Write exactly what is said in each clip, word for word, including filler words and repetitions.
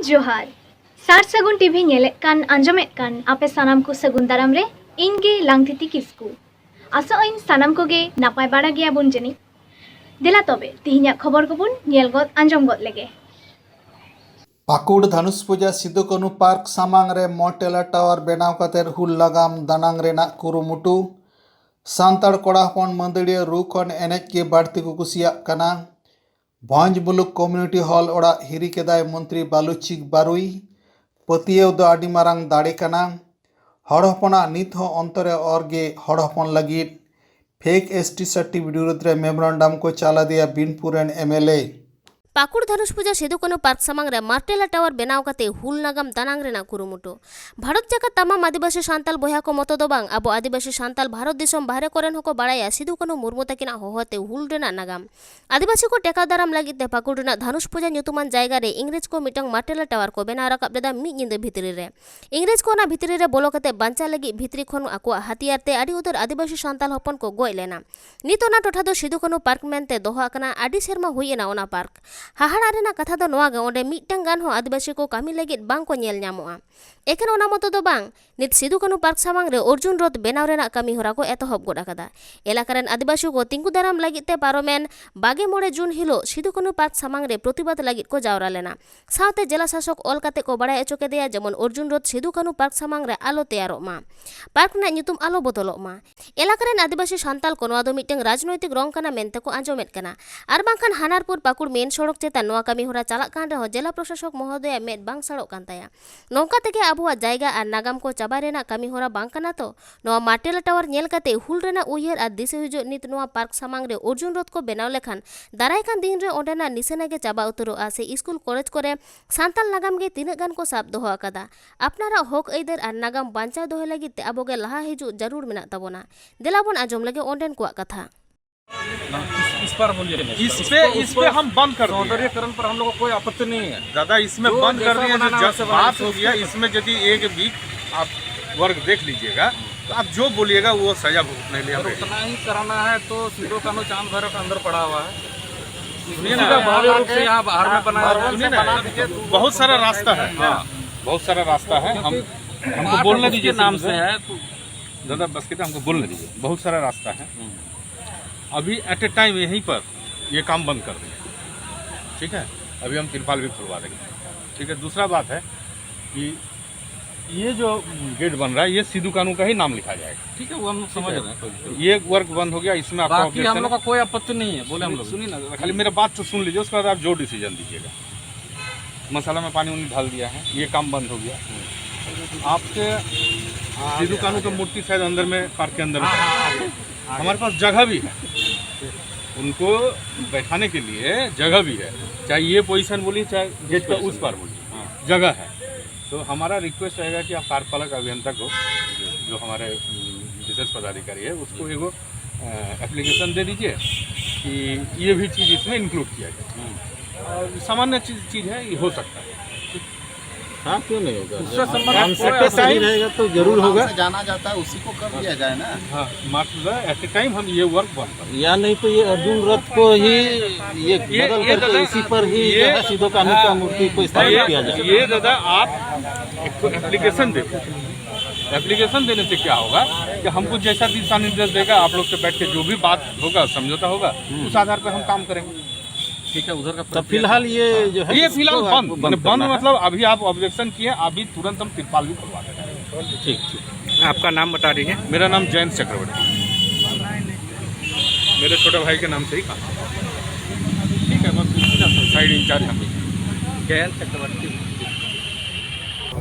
ᱡᱚᱦᱟᱨ᱾ ᱥᱟᱨ ᱥᱟᱹᱜᱩᱱ ᱴᱤᱵᱷᱤ ᱧᱮᱞᱮᱫ ᱠᱟᱱ, ᱟᱸᱡᱚᱢᱮᱫ ᱠᱟᱱ ᱟᱯᱮ ᱥᱟᱱᱟᱢ ᱠᱚ ᱥᱟᱹᱜᱩᱱ ᱫᱟᱨᱟᱢ ᱨᱮ ᱤᱧ ᱜᱮ ᱞᱟᱝᱛᱤᱛᱤ ᱠᱤᱥᱠᱩ᱾ ᱟᱥᱚᱜ ᱟᱹᱧ ᱥᱟᱱᱟᱢ ᱠᱚᱜᱮ ᱱᱟᱯᱟᱭ ᱵᱟᱲᱟ ᱜᱮᱭᱟᱵᱚᱱ ᱡᱟᱹᱱᱤᱡ᱾ ᱫᱮᱞᱟ ᱛᱚᱵᱮ ᱛᱤᱦᱤᱧᱟᱜ ᱠᱷᱚᱵᱚᱨ ᱠᱚᱵᱚᱱ ᱧᱮᱞ ᱜᱚᱫ ᱟᱸᱡᱚᱢ ᱜᱚᱫ ᱞᱮᱜᱮ᱾ ᱯᱟᱹᱠᱩᱲ ᱫᱷᱟᱱᱩᱥᱯᱩᱡᱟ ᱥᱤᱫᱩ ᱠᱟᱹᱱᱦᱩ ᱯᱟᱨᱠ ᱥᱟᱢᱟᱝ ᱨᱮ ᱢᱚᱴᱮᱞᱟ ᱴᱟᱣᱟᱨ ᱵᱮᱱᱟᱣ ᱠᱟᱛᱮ ᱦᱩᱞ ᱱᱟᱜᱟᱢ ᱫᱟᱱᱟᱝ ᱨᱮᱱᱟᱜ ᱠᱩᱨᱩᱢᱩᱴᱩ᱾ ᱥᱟᱱᱛᱟᱲ ᱠᱚᱲᱟ ᱦᱚᱯᱚᱱ ᱢᱟᱹᱫᱟᱹᱲᱤᱭᱟᱹ ᱨᱩ ᱠᱷᱚᱱ ᱮᱱᱮᱡ ᱜᱮ ᱵᱟᱹᱲᱛᱤ ᱠᱚ ᱠᱩᱥᱤᱭᱟᱜ ᱠᱟᱱᱟ᱾ ᱵᱷᱚᱸᱡᱽ ᱢᱩᱞᱩᱠ ᱠᱚᱢᱤᱭᱩᱱᱤᱴᱤ ᱦᱚᱞ ᱚᱲᱟᱜ ᱦᱤᱨᱤ ᱠᱮᱫᱟᱭ ᱢᱚᱱᱛᱨᱤ ᱵᱟᱞᱩᱪᱤᱠ ᱵᱟᱨᱩᱭ᱾ ᱯᱟᱹᱛᱭᱟᱹᱣ ᱫᱚ ᱟᱹᱰᱤ ᱢᱟᱨᱟᱝ ᱫᱟᱲᱮ ᱠᱟᱱᱟ᱾ ᱦᱚᱲ ᱦᱚᱯᱚᱱᱟᱜ ᱱᱤᱛ ᱦᱚᱸ ᱚᱱᱛᱚᱨ ᱮ ᱚᱨ ᱜᱮ ᱦᱚᱲ ᱦᱚᱯᱚᱱ ᱞᱟᱹᱜᱤᱫ᱾ ᱯᱷᱮᱠ ᱮᱥ ᱴᱤ ᱥᱟᱨᱴᱤ ᱵᱤᱨᱩᱫᱷ ᱨᱮ ᱢᱮᱢᱳᱨᱟᱱᱰᱟᱢ ᱠᱚ ᱪᱟᱞ ᱟᱫᱮᱭᱟ ᱵᱤᱱᱯᱩᱨ ᱨᱮᱱ ᱮᱢ ᱮᱞ ᱮ᱾ ᱯᱟᱹᱠᱩᱲ ᱫᱷᱟᱱᱩᱥᱯᱩᱡᱟ ᱥᱤᱫᱩ ᱠᱟᱹᱱᱦᱩ ᱯᱟᱨᱠ ᱥᱟᱢᱟᱝ ᱨᱮ ᱢᱟᱨᱴᱮᱞᱟ ᱴᱟᱣᱟᱨ ᱵᱮᱱᱟᱣ ᱠᱟᱛᱮ ᱦᱩᱞ ᱱᱟᱜᱟᱢ ᱫᱟᱱᱟᱝ ᱨᱮᱱᱟᱜ ᱠᱩᱨᱩᱢᱩᱴᱩ᱾ ᱵᱷᱟᱨᱚᱛ ᱡᱟᱠᱟᱛ ᱛᱟᱢᱟᱢ ᱟᱹᱫᱤᱵᱟᱹᱥᱤ ᱥᱟᱱᱛᱟᱞ ᱵᱚᱭᱦᱟ ᱠᱚ ᱢᱚᱛᱚ ᱫᱚ ᱵᱟᱝ, ᱟᱵᱚ ᱟᱹᱫᱤᱵᱟᱹᱥᱤ ᱥᱟᱱᱛᱟᱞ ᱵᱷᱟᱨᱚᱛ ᱫᱤᱥᱚᱢ ᱵᱟᱦᱨᱮ ᱠᱚᱨᱮᱱ ᱦᱚᱸᱠᱚ ᱵᱟᱲᱟᱭᱟ ᱥᱤᱫᱩ ᱠᱟᱹᱱᱦᱩ ᱢᱩᱨᱢᱩ ᱛᱟᱹᱠᱤᱱᱟᱜ ᱦᱚᱦᱚ ᱛᱮ ᱦᱩᱞ ᱨᱮᱱᱟᱜ ᱱᱟᱜᱟᱢ᱾ ᱟᱹᱫᱤᱵᱟᱹᱥᱤ ᱠᱚ ᱴᱮᱠᱟᱣ ᱫᱟᱨᱟᱢ ᱞᱟᱹᱜᱤᱫ ᱛᱮ ᱯᱟᱹᱠᱩᱲ ᱨᱮᱱᱟᱜ ᱫᱷᱟᱱᱩᱥᱯᱩᱡᱟ ᱧᱩᱛᱩᱢᱟᱱ ᱡᱟᱭᱜᱟ ᱨᱮ ᱤᱝᱨᱮᱡᱽ ᱠᱚ ᱢᱤᱫᱴᱟᱝ ᱢᱟᱨᱴᱮᱞᱟ ᱴᱟᱣᱟᱨ ᱠᱚ ᱵᱮᱱᱟᱣ ᱨᱟᱠᱟᱵ ᱞᱮᱫᱟ ᱢᱤᱫ ᱧᱤᱫᱟᱹ ᱵᱷᱤᱛᱨᱤ ᱨᱮ᱾ ᱤᱝᱨᱮᱡᱽ ᱠᱚ ᱚᱱᱟ ᱵᱷᱤᱛᱨᱤ ᱨᱮ ᱵᱚᱞᱚ ᱠᱟᱛᱮ ᱵᱟᱧᱪᱟᱣ ᱞᱟᱹᱜᱤᱫ ᱵᱷᱤᱛᱨᱤ ᱠᱷᱚᱱ ᱟᱠᱚᱣᱟᱜ ᱦᱟᱛᱤᱭᱟᱨ ᱛᱮ ᱟᱹᱰᱤ ᱩᱛᱟᱹᱨ ᱟᱹᱫᱤᱵᱟᱹᱥᱤ ᱥᱟᱱᱛᱟᱞ ᱦᱚᱯᱚᱱ ᱠᱚ ᱜᱚᱡ ᱞᱮᱱᱟ᱾ ᱱᱤᱛ ᱚᱱᱟ ᱴᱚᱴᱷᱟ ᱫᱚ ᱥᱤᱫᱩ ᱠᱟᱹᱱᱦᱩ ᱯᱟᱨᱠ ᱢᱮᱱᱛᱮ ᱫᱚᱦᱚ ᱟᱠᱟᱱᱟ᱾ ᱟᱹᱰᱤ ᱥᱮᱨᱢᱟ ᱦᱩᱭ ᱮᱱᱟ ᱚᱱᱟ ᱯᱟᱨᱠ᱾ ᱦᱟᱦᱟᱲᱟᱜ ᱨᱮᱱᱟᱜ ᱠᱟᱛᱷᱟ ᱫᱚ ᱱᱚᱣᱟ ᱜᱮ, ᱚᱸᱰᱮ ᱢᱤᱫᱴᱟᱝ ᱜᱟᱱ ᱦᱚᱸ ᱟᱹᱫᱤᱵᱟᱹᱥᱤ ᱠᱚ ᱠᱟᱹᱢᱤ ᱞᱟᱹᱜᱤᱫ ᱵᱟᱝ ᱠᱚ ᱧᱮᱞ ᱧᱟᱢᱚᱜᱼᱟ᱾ ᱮᱠᱮᱱ ᱚᱱᱟ ᱢᱚᱛᱚ ᱫᱚ ᱵᱟᱝ, ᱱᱤᱛ ᱥᱤᱫᱩ ᱠᱟᱹᱱᱦᱩ ᱯᱟᱨᱠ ᱥᱟᱢᱟᱝ ᱨᱮ ᱚᱨᱡᱩᱱ ᱨᱚᱛᱷ ᱵᱮᱱᱟᱣ ᱨᱮᱱᱟᱜ ᱠᱟᱹᱢᱤ ᱦᱚᱨᱟ ᱠᱚ ᱮᱛᱚᱦᱚᱵ ᱜᱚᱫ ᱟᱠᱟᱫᱟ᱾ ᱮᱞᱟᱠᱟ ᱨᱮᱱ ᱟᱹᱫᱤᱵᱟᱹᱥᱤ ᱠᱚ ᱛᱤᱸᱜᱩ ᱫᱟᱨᱟᱢ ᱞᱟᱹᱜᱤᱫ ᱛᱮ ᱯᱟᱨᱚᱢᱮᱱ ᱵᱟᱜᱮ ᱢᱚᱬᱮ ᱡᱩᱱ ᱦᱤᱞᱳᱜ ᱥᱤᱫᱩ ᱠᱟᱹᱱᱦᱩ ᱯᱟᱨᱠ ᱥᱟᱢᱟᱝ ᱨᱮ ᱯᱨᱚᱛᱤᱵᱟᱫ ᱞᱟᱹᱜᱤᱫ ᱠᱚ ᱡᱟᱣᱨᱟ ᱞᱮᱱᱟ᱾ ᱥᱟᱶᱛᱮ ᱡᱮᱞᱟ ᱥᱟᱥᱚᱠ ᱚᱞ ᱠᱟᱛᱮ ᱠᱚ ᱵᱟᱲᱟᱭ ᱦᱚᱪᱚ ᱠᱮᱫᱮᱭᱟ, ᱡᱮᱢᱚᱱ ᱚᱨᱡᱩᱱ ᱨᱚᱛᱷ ᱥᱤᱫᱩ ᱠᱟᱹᱱᱦᱩ ᱯᱟᱨᱠ ᱥᱟᱢᱟᱝ ᱨᱮ ᱟᱞᱚ ᱛᱮᱭᱟᱨᱚᱜ ᱢᱟ, ᱯᱟᱨᱠ ᱨᱮᱱᱟᱜ ᱧᱩᱛᱩᱢ ᱟᱞᱚ ᱵᱚᱫᱚᱞᱚᱜ ᱢᱟ᱾ ᱮᱞᱟᱠᱟ ᱨᱮᱱ ᱟᱹᱫᱤᱵᱟᱹᱥᱤ ᱥᱟᱱᱛᱟᱞ ᱠᱚ ᱱᱚᱣᱟ ᱫᱚ ᱢᱤᱫᱴᱟᱝ ᱨᱟᱡᱽᱱᱳᱭᱛᱤᱠ ᱨᱚᱝ ᱠᱟᱱᱟ ᱢᱮᱱᱛᱮ ᱠᱚ ᱟᱸᱡᱚᱢᱮᱫ ᱠᱟᱱᱟ᱾ ᱟᱨ ᱵᱟᱝᱠᱷᱟᱱ ᱦᱟᱱᱟᱨᱯᱩᱨ ᱯᱟᱹᱠᱩᱲ ᱢᱮᱱ ᱥᱚᱲᱚᱠ ᱪᱮᱛᱟᱱ ᱱᱚᱣᱟ ᱠᱟᱹᱢᱤ ᱦᱚᱨᱟ ᱪᱟᱞᱟᱜ ᱠᱟᱱ ᱨᱮᱦᱚᱸ ᱡᱮᱞᱟ ᱯᱨᱚᱥᱟᱥᱚᱠ ᱢᱚᱦᱳᱫᱚᱭᱟᱜ ᱢᱮᱫ ᱵᱟᱝ ᱥᱟᱲᱚᱜ ᱠᱟᱱ ᱛᱟᱭᱟ᱾ ᱱᱚᱝᱠᱟ ᱛᱮᱜᱮ ᱟᱵᱚᱣᱟᱜ ᱡᱟᱭᱜᱟ ᱟᱨ ᱱᱟᱜᱟᱢ ᱠᱚ ᱪᱟᱵᱟᱭ ᱨᱮᱱᱟᱜ ᱠᱟᱹᱢᱤ ᱦᱚᱨᱟ ᱵᱟᱝ ᱠᱟᱱᱟ ᱛᱚ? ᱱᱚᱣᱟ ᱢᱟᱨᱴᱮᱞᱟ ᱴᱟᱣᱟᱨ ᱧᱮᱞ ᱠᱟᱛᱮ ᱦᱩᱞ ᱨᱮᱱᱟᱜ ᱩᱭᱦᱟᱹᱨ ᱟᱨ ᱫᱤᱥᱟᱹ ᱦᱤᱡᱩᱜ ᱱᱤᱛ ᱱᱚᱣᱟ ᱯᱟᱨᱠ ᱥᱟᱢᱟᱝ ᱨᱮ ᱚᱨᱡᱩᱱ ᱨᱚᱛᱷ ᱠᱚ ᱵᱮᱱᱟᱣ ᱞᱮᱠᱷᱟᱱ ᱫᱟᱨᱟᱭ ᱠᱟᱱ ᱫᱤᱱ ᱨᱮ ᱚᱸᱰᱮᱱᱟᱜ ᱱᱤᱥᱟᱹᱱᱟ ᱜᱮ ᱪᱟᱵᱟ ᱩᱛᱟᱹᱨᱚᱜᱼᱟ ᱥᱮ ᱥᱠᱩᱞ ᱠᱚᱞᱮᱡᱽ ᱠᱚᱨᱮ ᱥᱟᱱᱛᱟᱞ ᱱᱟᱜᱟᱢ ᱜᱮ ᱛᱤᱱᱟᱹᱜ ᱜᱟᱱ ᱠᱚ ᱥᱟᱵ ᱫᱚᱦᱚ ᱟᱠᱟᱫᱟ᱾ ᱟᱯᱱᱟᱨᱟᱜ ᱦᱚᱠ ᱟᱹᱭᱫᱟᱹᱨ ᱟᱨ ᱱᱟᱜᱟᱢ ᱵᱟᱧᱪᱟᱣ ᱫᱚᱦᱚᱭ ᱞᱟᱹᱜᱤᱫ ᱛᱮ ᱟᱵᱚ ᱜᱮ ᱞᱟᱦᱟ ᱦᱤᱡᱩᱜ ᱡᱟᱹᱨᱩᱲ ᱢᱮᱱᱟᱜ ᱛᱟᱵᱚᱱᱟ᱾ ᱫᱮᱞᱟ ᱵᱚᱱ ᱟᱸᱡᱚᱢ ᱞᱮᱜᱮ ᱚᱸᱰᱮᱱ ᱠᱚᱣᱟᱜ ᱠᱟᱛᱷᱟ᱾ ना, इस, इस पर बोलिए। इस पे, इस पे हम बंद कर दिए। सौंदर्यीकरण पर हम लोग को कोई आपत्ति नहीं है। दादा, इसमें जो बंद कर जैसा दिए, जो बनाना है, जब वैसे बनाना बात है, हो गया, उसको इसमें यदि एक भी आप वर्ग देख लीजिएगा, तो आप जो बोलिएगा, वो सजा भुगतने लिए हम अगर रेडी हैं। उतना ही कराना है, तो सिद्धो कान्हू चांद भैरव का अंदर पड़ा हुआ है। सुनिए ना, भव्य रूप से यहाँ बाहर में बनाया है। सुनिए ना, बहुत सारा रास्ता है। हाँ, बहुत सारा रास्ता है। हम, हमको बोलने दीजिए, नाम से है तो। दादा, बस कितना, हमको बोलने दीजिए, बहुत सारा रास्ता है। अभी एट ए टाइम यहीं पर ये काम बंद कर देंगे, ठीक है? अभी हम तिरपाल भी खुलवा देंगे, ठीक है? दूसरा बात है कि ये जो गेट बन रहा है, ये सिद्धू कानू का ही नाम लिखा जाएगा। ठीक है, वो हम लोग समझ रहे हैं। ये वर्क बंद हो गया, इसमें आपका बाकी हम लोग का कोई आपत्ति नहीं है, बोले हम लोग। सुनिए ना, खाली मेरा बात तो सुन लीजिए, उसके बाद आप जो डिसीजन दीजिएगा। मसाला में पानी उन्हें डाल दिया है, ये काम बंद हो गया। आपके सिद्धू कानू का मूर्ति शायद अंदर में, पार्क के अंदर में। हमारे पास जगह भी है, उनको बैठाने के लिए जगह भी है, चाहे ये पोजीशन बोलिए, चाहे गेट का उस पार बोलिए, जगह है। तो हमारा रिक्वेस्ट रहेगा कि आप कार्यपालक अभियंता को, जो हमारे विशेष पदाधिकारी है, उसको एगो एप्लीकेशन दे दीजिए कि ये भी चीज़ इसमें इंक्लूड किया जाए। और सामान्य चीज़ चीज़ है, ये हो सकता है। हाँ, क्यों नहीं होगा? उससे संबंधित कॉन्सेप्ट सही रहेगा तो जरूर होगा। जाना जाता है, उसी को कर दिया जाए ना। हाँ, मात्र एट ए टाइम हम ये वर्क बंद करें। या नहीं तो ये अर्जुन रथ को ही ये बदल करके इसी पर ही जो है सिद्धू कान्हू का मूर्ति को स्थापित किया जाए। ये दादा, आप एक तो एप्लीकेशन दे, एप्लीकेशन देने से क्या होगा कि हमको जैसा दिशा निर्देश देगा, आप लोग से बैठ के जो भी बात होगा, समझौता होगा, उस आधार पर हम काम करेंगे। ठीक है, उधर का तब फिलहाल ये जो है ये फिलहाल बंद, बंद मतलब अभी आप ऑब्जेक्शन किए, अभी तुरंत हम तिरपाल भी खुलवा देंगे। ठीक, ठीक। आपका नाम बता दीजिए। मेरा नाम जयंत चक्रवर्ती, मेरे छोटे भाई के नाम से ही काम। ठीक है, बस इसी का साइड इंचार्ज हम ही। जयंत चक्रवर्ती।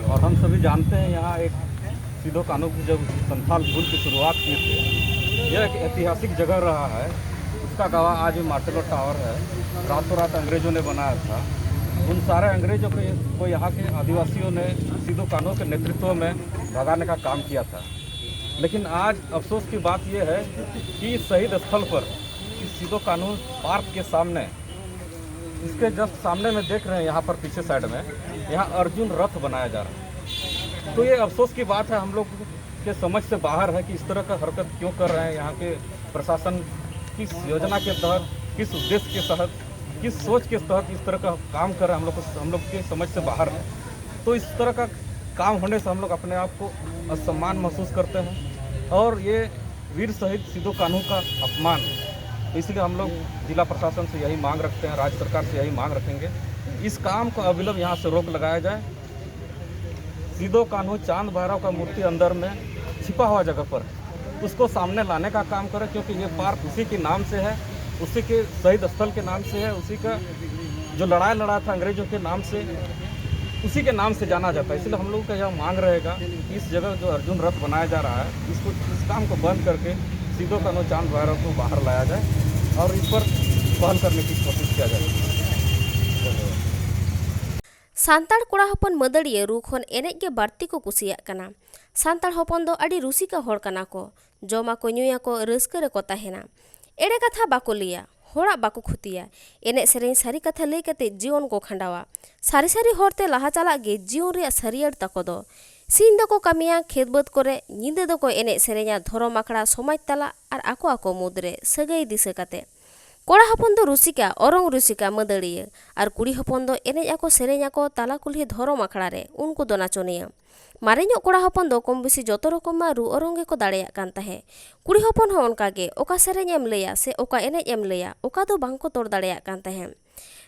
और हम सभी जानते हैं, यहाँ एक सिद्धू कान्हू की जब संथाल भूल की शुरुआत की थी, यह एक ऐतिहासिक जगह रहा है। उसका गवाह आज भी मार्टेलो टावर है, रातों रात अंग्रेजों ने बनाया था। उन सारे अंग्रेजों को, को यहाँ के आदिवासियों ने सिद्धू कान्हू के नेतृत्व में भगाने का काम किया था। लेकिन आज अफसोस की बात यह है कि इस शहीद स्थल पर, इस सिद्धू कान्हू पार्क के सामने, इसके जस्ट सामने में देख रहे हैं, यहाँ पर पीछे साइड में, यहाँ अर्जुन रथ बनाया जा रहा है। तो ये अफसोस की बात है, हम लोग के समझ से बाहर है कि इस तरह का हरकत क्यों कर रहे हैं यहाँ के प्रशासन, किस योजना के तहत, किस उद्देश्य के तहत। इस सोच के तहत इस तरह का काम कर रहे हैं, हम लोग को, हम लोग के समझ से बाहर है। तो इस तरह का काम होने से हम लोग अपने आप को असम्मान महसूस करते हैं और ये वीर शहीद सिद्धू कान्हू का अपमान है। तो इसलिए हम लोग जिला प्रशासन से यही मांग रखते हैं, राज्य सरकार से यही मांग रखेंगे, इस काम को अविलंब यहाँ से रोक लगाया जाए। सिद्धू कान्हू चांद भैरव का मूर्ति अंदर में छिपा हुआ जगह पर है, उसको सामने लाने का काम करें, क्योंकि ये पार्क उसी के नाम से है, उसी के शहीद स्थल के नाम से है, उसी का जो लड़ाई लड़ा था अंग्रेजों के नाम से, उसी के नाम से जाना जाता है। इसलिए हम लोगों का यह मांग रहेगा कि इस जगह जो अर्जुन रथ बनाया जा रहा है, इसको, इस काम को बंद करके सिद्धू कान्हू चांद भैरव को बाहर लाया जाए और इस पर पहल करने की कोशिश किया जाए। धन्यवाद। ᱥᱟᱱᱛᱟᱲ ᱠᱚᱲᱟ ᱦᱚᱯᱚᱱ ᱢᱟᱹᱫᱟᱹᱲᱤᱭᱟᱹ ᱨᱩ ᱠᱷᱚᱱ ᱮᱱᱮᱡ ᱜᱮ ᱵᱟᱹᱲᱛᱤ ᱠᱚ ᱠᱩᱥᱤᱭᱟᱜ ᱠᱟᱱᱟ᱾ ᱥᱟᱱᱛᱟᱲ ᱦᱚᱯᱚᱱ ᱫᱚ ᱟᱹᱰᱤ ᱨᱩᱥᱤᱠᱟ ᱦᱚᱲ ᱠᱟᱱᱟ ᱠᱚ᱾ ᱡᱚᱢᱟᱠᱚ, ᱧᱩᱭᱟᱠᱚ, ᱨᱟᱹᱥᱠᱟᱹ ᱨᱮᱠᱚ ᱛᱟᱦᱮᱱᱟ᱾ ᱮᱲᱮ ᱠᱟᱛᱷᱟ ᱵᱟᱠᱚ ᱞᱟᱹᱭᱟ, ᱦᱚᱲᱟᱜ ᱵᱟᱠᱚ ᱠᱷᱚᱛᱤᱭᱟ᱾ ᱮᱱᱮᱡ ᱥᱮᱨᱮᱧ ᱥᱟᱹᱨᱤ ᱠᱟᱛᱷᱟ ᱞᱟᱹᱭ ᱠᱟᱛᱮ ᱡᱤᱭᱚᱱ ᱠᱚ ᱠᱷᱟᱸᱰᱟᱣᱟ᱾ ᱥᱟᱹᱨᱤ ᱥᱟᱹᱨᱤ ᱦᱚᱨᱛᱮ ᱞᱟᱦᱟ ᱪᱟᱞᱟᱜ ᱜᱮ ᱡᱤᱭᱚᱱ ᱨᱮᱭᱟᱜ ᱥᱟᱹᱨᱤᱭᱟᱹᱲ ᱛᱟᱠᱚ ᱫᱚ᱾ ᱥᱤᱧ ᱫᱚᱠᱚ ᱠᱟᱹᱢᱤᱭᱟ ᱠᱷᱮᱛ ᱵᱟᱹᱫᱽ ᱠᱚᱨᱮ, ᱧᱤᱫᱟᱹ ᱫᱚᱠᱚ ᱮᱱᱮᱡ ᱥᱮᱨᱮᱧᱟ ᱫᱷᱚᱨᱚᱢ ᱟᱠᱷᱲᱟ, ᱥᱚᱢᱟᱡᱽ ᱛᱟᱞᱟ ᱟᱨ ᱟᱠᱚ ᱟᱠᱚ ᱢᱩᱫᱽᱨᱮ ᱥᱟᱹᱜᱟᱹᱭ ᱫᱤᱥᱟᱹ ᱠᱟᱛᱮ᱾ ᱠᱚᱲᱟ ᱦᱚᱯᱚᱱ ᱫᱚ ᱨᱩᱥᱤᱠᱟ, ᱚᱨᱚᱝ ᱨᱩᱥᱤᱠᱟ, ᱢᱟᱹᱫᱟᱹᱲᱤᱭᱟᱹ᱾ ᱟᱨ ᱠᱩᱲᱤ ᱦᱚᱯᱚᱱ ᱫᱚ ᱮᱱᱮᱡ ᱟᱠᱚ, ᱥᱮᱨᱮᱧ ᱟᱠᱚ, ᱛᱟᱞᱟ ᱠᱩᱞᱦᱤ ᱫᱷᱚᱨᱚᱢ ᱟᱠᱷᱲᱟ ᱨᱮ ᱩᱱᱠᱩ ᱫᱚ ᱱᱟᱪᱚᱱᱤᱭᱟᱹ᱾ ᱢᱟᱨᱮ ᱧᱚᱜ ᱠᱚᱲᱟ ᱦᱚᱯᱚᱱ ᱫᱚ ᱠᱚᱢ ᱵᱮᱥᱤ ᱡᱚᱛᱚ ᱨᱚᱠᱚᱢᱟᱜ ᱨᱩ ᱚᱨᱚᱝ ᱜᱮᱠᱚ ᱫᱟᱲᱮᱭᱟᱜ ᱠᱟᱱ ᱛᱟᱦᱮᱸ᱾ ᱠᱩᱲᱤ ᱦᱚᱯᱚᱱ ᱦᱚᱸ ᱚᱱᱠᱟ ᱜᱮ, ᱚᱠᱟ ᱥᱮᱨᱮᱧ ᱮᱢ ᱞᱟᱹᱭᱟ ᱥᱮ ᱚᱠᱟ ᱮᱱᱮᱡ ᱮᱢ ᱞᱟᱹᱭᱟ, ᱚᱠᱟ ᱫᱚ ᱵᱟᱝ ᱠᱚ ᱛᱚᱲ ᱫᱟᱲᱮᱭᱟᱜ ᱠᱟᱱ ᱛᱟᱦᱮᱸ᱾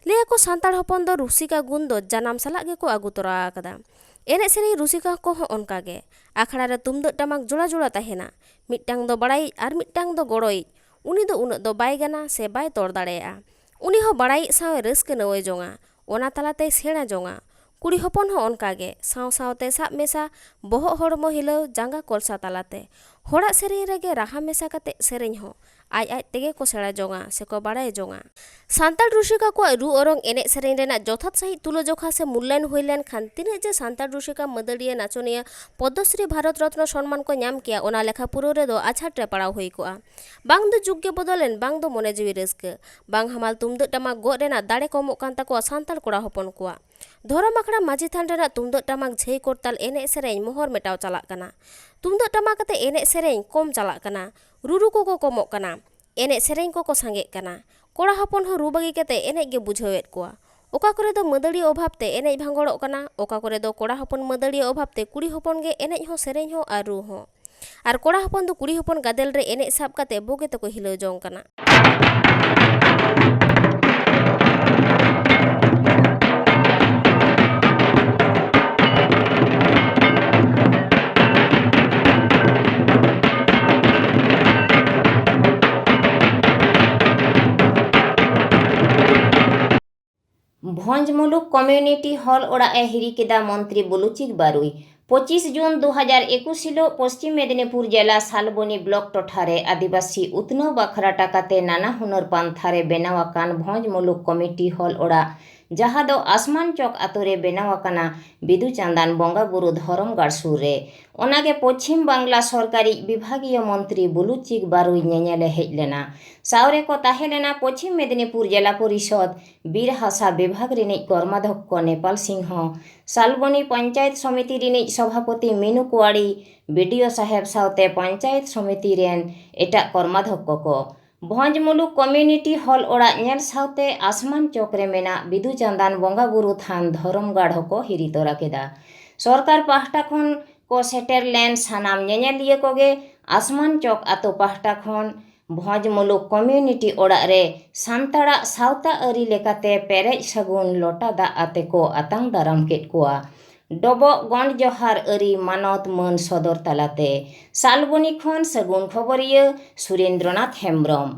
ᱞᱟᱹᱭ ᱟᱠᱚ ᱥᱟᱱᱛᱟᱲ ᱦᱚᱯᱚᱱ ᱫᱚ ᱨᱩᱥᱤᱠᱟ ᱜᱩᱱ ᱫᱚ ᱡᱟᱱᱟᱢ ᱥᱟᱞᱟᱜ ᱜᱮᱠᱚ ᱟᱹᱜᱩ ᱛᱚᱨᱟ ᱟᱠᱟᱫᱟ᱾ ᱮᱱᱮᱡ ᱥᱮᱨᱮᱧ ᱨᱩᱥᱤᱠᱟ ᱠᱚᱦᱚᱸ ᱚᱱᱠᱟ ᱜᱮ᱾ ᱟᱠᱷᱲᱟ ᱨᱮ ᱛᱩᱢᱫᱟᱹᱜ ᱴᱟᱢᱟᱠ ᱡᱚᱲᱟ ᱡᱚᱲᱟ ᱛᱟᱦᱮᱱᱟ᱾ ᱢᱤᱫᱴᱟᱝ ᱫᱚ ᱵᱟᱲᱟᱭᱤᱡ ᱟᱨ ᱢᱤᱫᱴᱟᱝ ᱫᱚ ᱜᱚᱲᱚᱭᱤᱡ᱾ ᱩᱱᱤ ᱫᱚ ᱩᱱᱟᱹᱜ ᱫᱚ ᱵᱟᱭ ᱜᱟᱱᱟ ᱥᱮ ᱵᱟᱭ ᱛᱚᱲ ᱫᱟᱲᱮᱭᱟᱜᱼᱟ᱾ ᱩᱱᱤ ᱦᱚᱸ ᱵᱟᱲᱟᱭᱤᱡ ᱥᱟᱶ ᱮ ᱨᱟᱹᱥᱠᱟᱹ ᱱᱟᱹᱣᱟᱹᱭ ᱡᱚᱝᱟ, ᱚᱱᱟ ᱛᱟᱞᱟᱛᱮᱭ ᱥᱮᱬᱟ ᱡᱚᱝᱟ᱾ ᱠᱩᱲᱤ ᱦᱚᱯᱚᱱ ᱦᱚᱸ ᱚᱱᱠᱟ ᱜᱮ, ᱥᱟᱶ ᱥᱟᱶᱛᱮ ᱥᱟᱵ ᱢᱮᱥᱟ, ᱵᱚᱦᱚᱜ ᱦᱚᱲᱢᱚ ᱦᱤᱞᱟᱹᱣ, ᱡᱟᱸᱜᱟ ᱠᱚᱞᱥᱟ ᱛᱟᱞᱟᱛᱮ᱾ ᱦᱚᱲᱟᱜ ᱥᱮᱨᱮᱧ ᱨᱮᱜᱮ ᱨᱟᱦᱟ ᱢᱮᱥᱟ ᱠᱟᱛᱮ ᱥᱮᱨᱮᱧ ᱦᱚᱸ ᱟᱡ ᱟᱡ ᱛᱮᱜᱮ ᱠᱚ ᱥᱮᱬᱟ ᱡᱚᱝᱟ ᱥᱮᱠᱚ ᱵᱟᱲᱟᱭ ᱡᱚᱝᱟ᱾ ᱥᱟᱱᱛᱟᱲ ᱨᱩᱥᱤᱠᱟ ᱠᱚᱣᱟᱜ ᱨᱩ ᱚᱨᱚᱝ, ᱮᱱᱮᱡ ᱥᱮᱨᱮᱧ ᱨᱮᱱᱟᱜ ᱡᱚᱛᱷᱟᱛ ᱥᱟᱺᱦᱤᱡ ᱛᱩᱞᱟᱹᱡᱚᱠᱷᱟ ᱥᱮ ᱢᱩᱞᱞᱟᱭᱚᱱ ᱦᱩᱭ ᱞᱮᱱᱠᱷᱟᱱ ᱛᱤᱱᱟᱹᱜ ᱡᱮ ᱥᱟᱱᱛᱟᱲ ᱨᱩᱥᱤᱠᱟ, ᱢᱟᱹᱫᱟᱹᱲᱤᱭᱟᱹ, ᱱᱟᱪᱚᱱᱤᱭᱟᱹ ᱯᱚᱫᱽᱢᱚᱥᱨᱤ, ᱵᱷᱟᱨᱚᱛ ᱨᱚᱛᱱᱚ ᱥᱚᱱᱢᱟᱱ ᱠᱚ ᱧᱟᱢ ᱠᱮᱭᱟ, ᱚᱱᱟ ᱞᱮᱠᱷᱟ ᱯᱩᱨᱟᱹᱣ ᱨᱮᱫᱚ ᱟᱡᱷᱟᱴ ᱨᱮ ᱯᱟᱲᱟᱣ ᱦᱩᱭ ᱠᱚᱜᱼᱟ᱾ ᱵᱟᱝ ᱫᱚ ᱡᱩᱜᱽ ᱜᱮ ᱵᱚᱫᱚᱞᱮᱱ, ᱵᱟᱝ ᱫᱚ ᱢᱚᱱᱮ ᱡᱤᱣᱤ ᱨᱟᱹᱥᱠᱟᱹ, ᱵᱟᱝ ᱦᱟᱢᱟᱞ ᱛᱩᱢᱫᱟᱹᱜ ᱴᱟᱢᱟᱠ ᱜᱚᱜ ᱨᱮᱱᱟᱜ ᱫᱟᱲᱮ ᱠᱚᱢᱚᱜ ᱠᱟᱱ ᱛᱟᱠᱚᱣᱟ ᱥᱟᱱᱛᱟᱲ ᱠᱚᱲᱟ ᱦᱚᱯᱚᱱ ᱠᱚᱣᱟᱜ᱾ ᱫᱷᱚᱨᱚᱢ ᱟᱠᱷᱲᱟ ᱢᱟᱹᱡᱷᱤ ᱛᱷᱟᱱ ᱨᱮᱱᱟᱜ ᱛᱩᱢᱫᱟᱹᱜ ᱴᱟᱢᱟᱠ, ᱡᱷᱟᱹᱭ ᱠᱚᱨᱛᱟᱞ, ᱮᱱᱮᱡ ᱥᱮᱨᱮᱧ ᱢᱚᱦᱚᱨ ᱢᱮᱴᱟᱣ ᱪᱟᱞᱟᱜ ᱠᱟᱱᱟ᱾ ᱛᱩᱢᱫᱟᱹᱜ ᱴᱟᱢᱟᱠ ᱟᱛᱮ ᱮᱱᱮᱡ ᱥᱮᱨᱮᱧ ᱠᱚᱢ ᱪᱟᱞᱟᱜ ᱠᱟᱱᱟ᱾ ᱨᱩᱨᱩ ᱠᱚᱠᱚ ᱠᱚᱢᱚᱜ ᱠᱟᱱᱟ᱾ ᱮᱱᱮᱡ ᱥᱮᱨᱮᱧ ᱠᱚᱠᱚ ᱥᱟᱸᱜᱮᱜ ᱠᱟᱱᱟ᱾ ᱠᱚᱲᱟ ᱦᱚᱯᱚᱱ ᱦᱚᱸ ᱨᱩ ᱵᱟᱹᱜᱤ ᱠᱟᱛᱮ ᱮᱱᱮᱡ ᱜᱮ ᱵᱩᱡᱷᱟᱹᱣᱮᱫ ᱠᱚᱣᱟ᱾ ᱚᱠᱟ ᱠᱚᱨᱮ ᱫᱚ ᱢᱟᱹᱫᱟᱹᱲᱤᱭᱟᱹ ᱚᱵᱷᱟᱵ ᱛᱮ ᱮᱱᱮᱡ ᱵᱷᱟᱸᱜᱚᱲᱚᱜ ᱠᱟᱱᱟ, ᱚᱠᱟ ᱠᱚᱨᱮ ᱫᱚ ᱠᱚᱲᱟ ᱦᱚᱯᱚᱱ ᱢᱟᱹᱫᱟᱹᱲᱤᱭᱟᱹ ᱚᱵᱷᱟᱵ ᱛᱮ ᱠᱩᱲᱤ ᱦᱚᱯᱚᱱ ᱜᱮ ᱮᱱᱮᱡ ᱦᱚᱸ, ᱥᱮᱨᱮᱧ ᱦᱚᱸ ᱟᱨ ᱨᱩ ᱦᱚᱸ᱾ ᱟᱨ ᱠᱚᱲᱟ ᱦᱚᱯᱚᱱ ᱫᱚ ᱠᱩᱲᱤ ᱦᱚᱯᱚᱱ ᱜᱟᱫᱮᱞ ᱨᱮ ᱮᱱᱮᱡ ᱥᱟᱵ ᱠᱟᱛᱮ ᱵᱩᱜᱤ ᱛᱮᱠᱚ ᱦᱤᱞᱟᱹᱣ ᱡᱚᱝ ᱠᱟᱱᱟ᱾ ᱵᱷᱚᱸᱡᱽ ᱢᱩᱞᱩᱠ ᱠᱚᱢᱤᱭᱩᱱᱤᱴᱤ ᱦᱚᱞ ᱚᱲᱟᱜ ᱮ ᱦᱤᱨᱤ ᱠᱮᱫᱟ ᱢᱚᱱᱛᱨᱤ ᱵᱩᱞᱩᱪᱤᱠ ᱵᱟᱨᱩᱭ᱾ ᱯᱚᱸᱪᱤᱥ ᱡᱩᱱ ᱫᱩ ᱦᱟᱡᱟᱨ ᱮᱠᱩᱥ ᱦᱤᱞᱳᱜ ᱯᱚᱥᱪᱤᱢ ᱢᱮᱫᱤᱱᱤᱯᱩᱨ ᱡᱮᱞᱟ ᱥᱟᱞᱵᱚᱱᱤ ᱵᱞᱚᱠ ᱴᱚᱴᱷᱟ ᱨᱮ ᱟᱹᱫᱤᱵᱟᱹᱥᱤ ᱩᱛᱱᱟᱹᱣ ᱵᱟᱠᱷᱨᱟ ᱴᱟᱠᱟ ᱛᱮ ᱱᱟᱱᱟ ᱦᱩᱱᱟᱹᱨ ᱯᱟᱱᱛᱷᱟ ᱨᱮ ᱵᱮᱱᱟᱣ ᱟᱠᱟᱱ ᱵᱷᱚᱸᱡᱽ ᱢᱩᱞᱩᱠ ᱠᱚᱢᱤᱴᱤ ᱦᱚᱞ ᱚᱲᱟᱜ, ᱡᱟᱦᱟᱸ ᱫᱚ ᱟᱥᱢᱟᱱ ᱪᱚᱠ ᱟᱛᱳ ᱨᱮ ᱵᱮᱱᱟᱣ ᱟᱠᱟᱱᱟ, ᱵᱤᱫᱩ ᱪᱟᱸᱫᱟᱱ ᱵᱚᱸᱜᱟ ᱵᱩᱨᱩ ᱫᱷᱚᱨᱚᱢ ᱜᱟᱲ ᱥᱩᱨ ᱨᱮ᱾ ᱚᱱᱟᱜᱮ ᱯᱚᱪᱷᱤᱢ ᱵᱟᱝᱞᱟ ᱥᱚᱨᱠᱟᱨᱤᱡ ᱵᱤᱵᱷᱟᱜᱤᱭᱚ ᱢᱚᱱᱛᱨᱤ ᱵᱩᱞᱩᱪᱤᱠ ᱵᱟᱨᱩᱭ ᱧᱮᱧᱮᱞᱮ ᱦᱮᱡ ᱞᱮᱱᱟ᱾ ᱥᱟᱶ ᱨᱮᱠᱚ ᱛᱟᱦᱮᱸ ᱞᱮᱱᱟ ᱯᱚᱪᱷᱤᱢ ᱢᱮᱫᱤᱱᱤᱯᱩᱨ ᱡᱮᱞᱟ ᱯᱚᱨᱤᱥᱚᱫᱽ ᱵᱤᱨ ᱦᱟᱥᱟ ᱵᱤᱵᱷᱟᱜᱽ ᱨᱤᱱᱤᱡ ᱠᱚᱨᱢᱟᱫᱷᱚᱠᱠᱚ ᱱᱮᱯᱟᱞ ᱥᱤᱝᱦᱚ, ᱥᱟᱞᱵᱚᱱᱤ ᱯᱚᱧᱪᱟᱭᱮᱛ ᱥᱚᱢᱤᱛᱤ ᱨᱤᱱᱤᱡ ᱥᱚᱵᱷᱟᱯᱚᱛᱤ ᱢᱤᱱᱩ ᱠᱩᱣᱟᱲᱤ, ᱵᱤ ᱰᱤ ᱳ ᱥᱟᱦᱮᱵᱽ ᱥᱟᱶᱛᱮ ᱯᱚᱧᱪᱟᱭᱮᱛ ᱥᱚᱢᱤᱛᱤ ᱨᱮᱱ ᱮᱴᱟᱜ ᱠᱚᱨᱢᱟᱫᱷᱚᱠᱠᱚ ᱠᱚ᱾ ᱵᱷᱚᱸᱡᱽ ᱢᱩᱞᱩᱠ ᱠᱚᱢᱤᱭᱩᱱᱤᱴᱤ ᱦᱚᱞ ᱚᱲᱟᱜ ᱧᱮᱞ ᱥᱟᱶᱛᱮ ᱟᱥᱢᱟᱱ ᱪᱚᱠ ᱨᱮ ᱢᱮᱱᱟᱜ ᱵᱤᱫᱩ ᱪᱟᱸᱫᱟᱱ ᱵᱚᱸᱜᱟ ᱵᱩᱨᱩ ᱛᱷᱟᱱ ᱫᱷᱚᱨᱚᱢ ᱜᱟᱲ ᱦᱚᱸᱠᱚ ᱦᱤᱨᱤ ᱛᱚᱨᱟ ᱠᱮᱫᱟ᱾ ᱥᱚᱨᱠᱟᱨ ᱯᱟᱦᱴᱟ ᱠᱷᱚᱱ ᱠᱚ ᱥᱮᱴᱮᱨ ᱞᱮᱱ ᱥᱟᱱᱟᱢ ᱧᱮᱧᱮᱞᱤᱭᱟᱹ ᱠᱚᱜᱮ ᱟᱥᱢᱟᱱ ᱪᱚᱠ ᱟᱛᱳ ᱯᱟᱦᱴᱟ ᱠᱷᱚᱱ ᱵᱷᱚᱸᱡᱽ ᱢᱩᱞᱩᱠ ᱠᱚᱢᱤᱭᱩᱱᱤᱴᱤ ᱚᱲᱟᱜ ᱨᱮ ᱥᱟᱱᱛᱟᱲᱟᱜ ᱥᱟᱶᱛᱟ ᱟᱹᱨᱤ ᱞᱮᱠᱟᱛᱮ ᱯᱮᱨᱮᱡ ᱥᱟᱹᱜᱩᱱ ᱞᱚᱴᱟ ᱫᱟᱜ ᱟᱛᱮ ᱠᱚ ᱟᱛᱟᱝ ᱫᱟᱨᱟᱢ ᱠᱮᱫ ᱠᱚᱣᱟ᱾ ᱰᱚᱵᱚᱜ ᱜᱚᱸᱰ ᱡᱚᱦᱟᱨ ᱟᱹᱨᱤ ᱢᱟᱱᱚᱛ ᱢᱟᱹᱱ ᱥᱚᱫᱚᱨ ᱛᱟᱞᱟᱛᱮ ᱥᱟᱞᱵᱚᱱᱤ ᱠᱷᱚᱱ ᱥᱟᱹᱜᱩᱱ ᱠᱷᱚᱵᱚᱨᱤᱭᱟᱹ ᱥᱩᱨᱮᱱᱫᱨᱚᱱᱟᱛᱷ ᱦᱮᱢᱵᱽᱨᱚᱢ᱾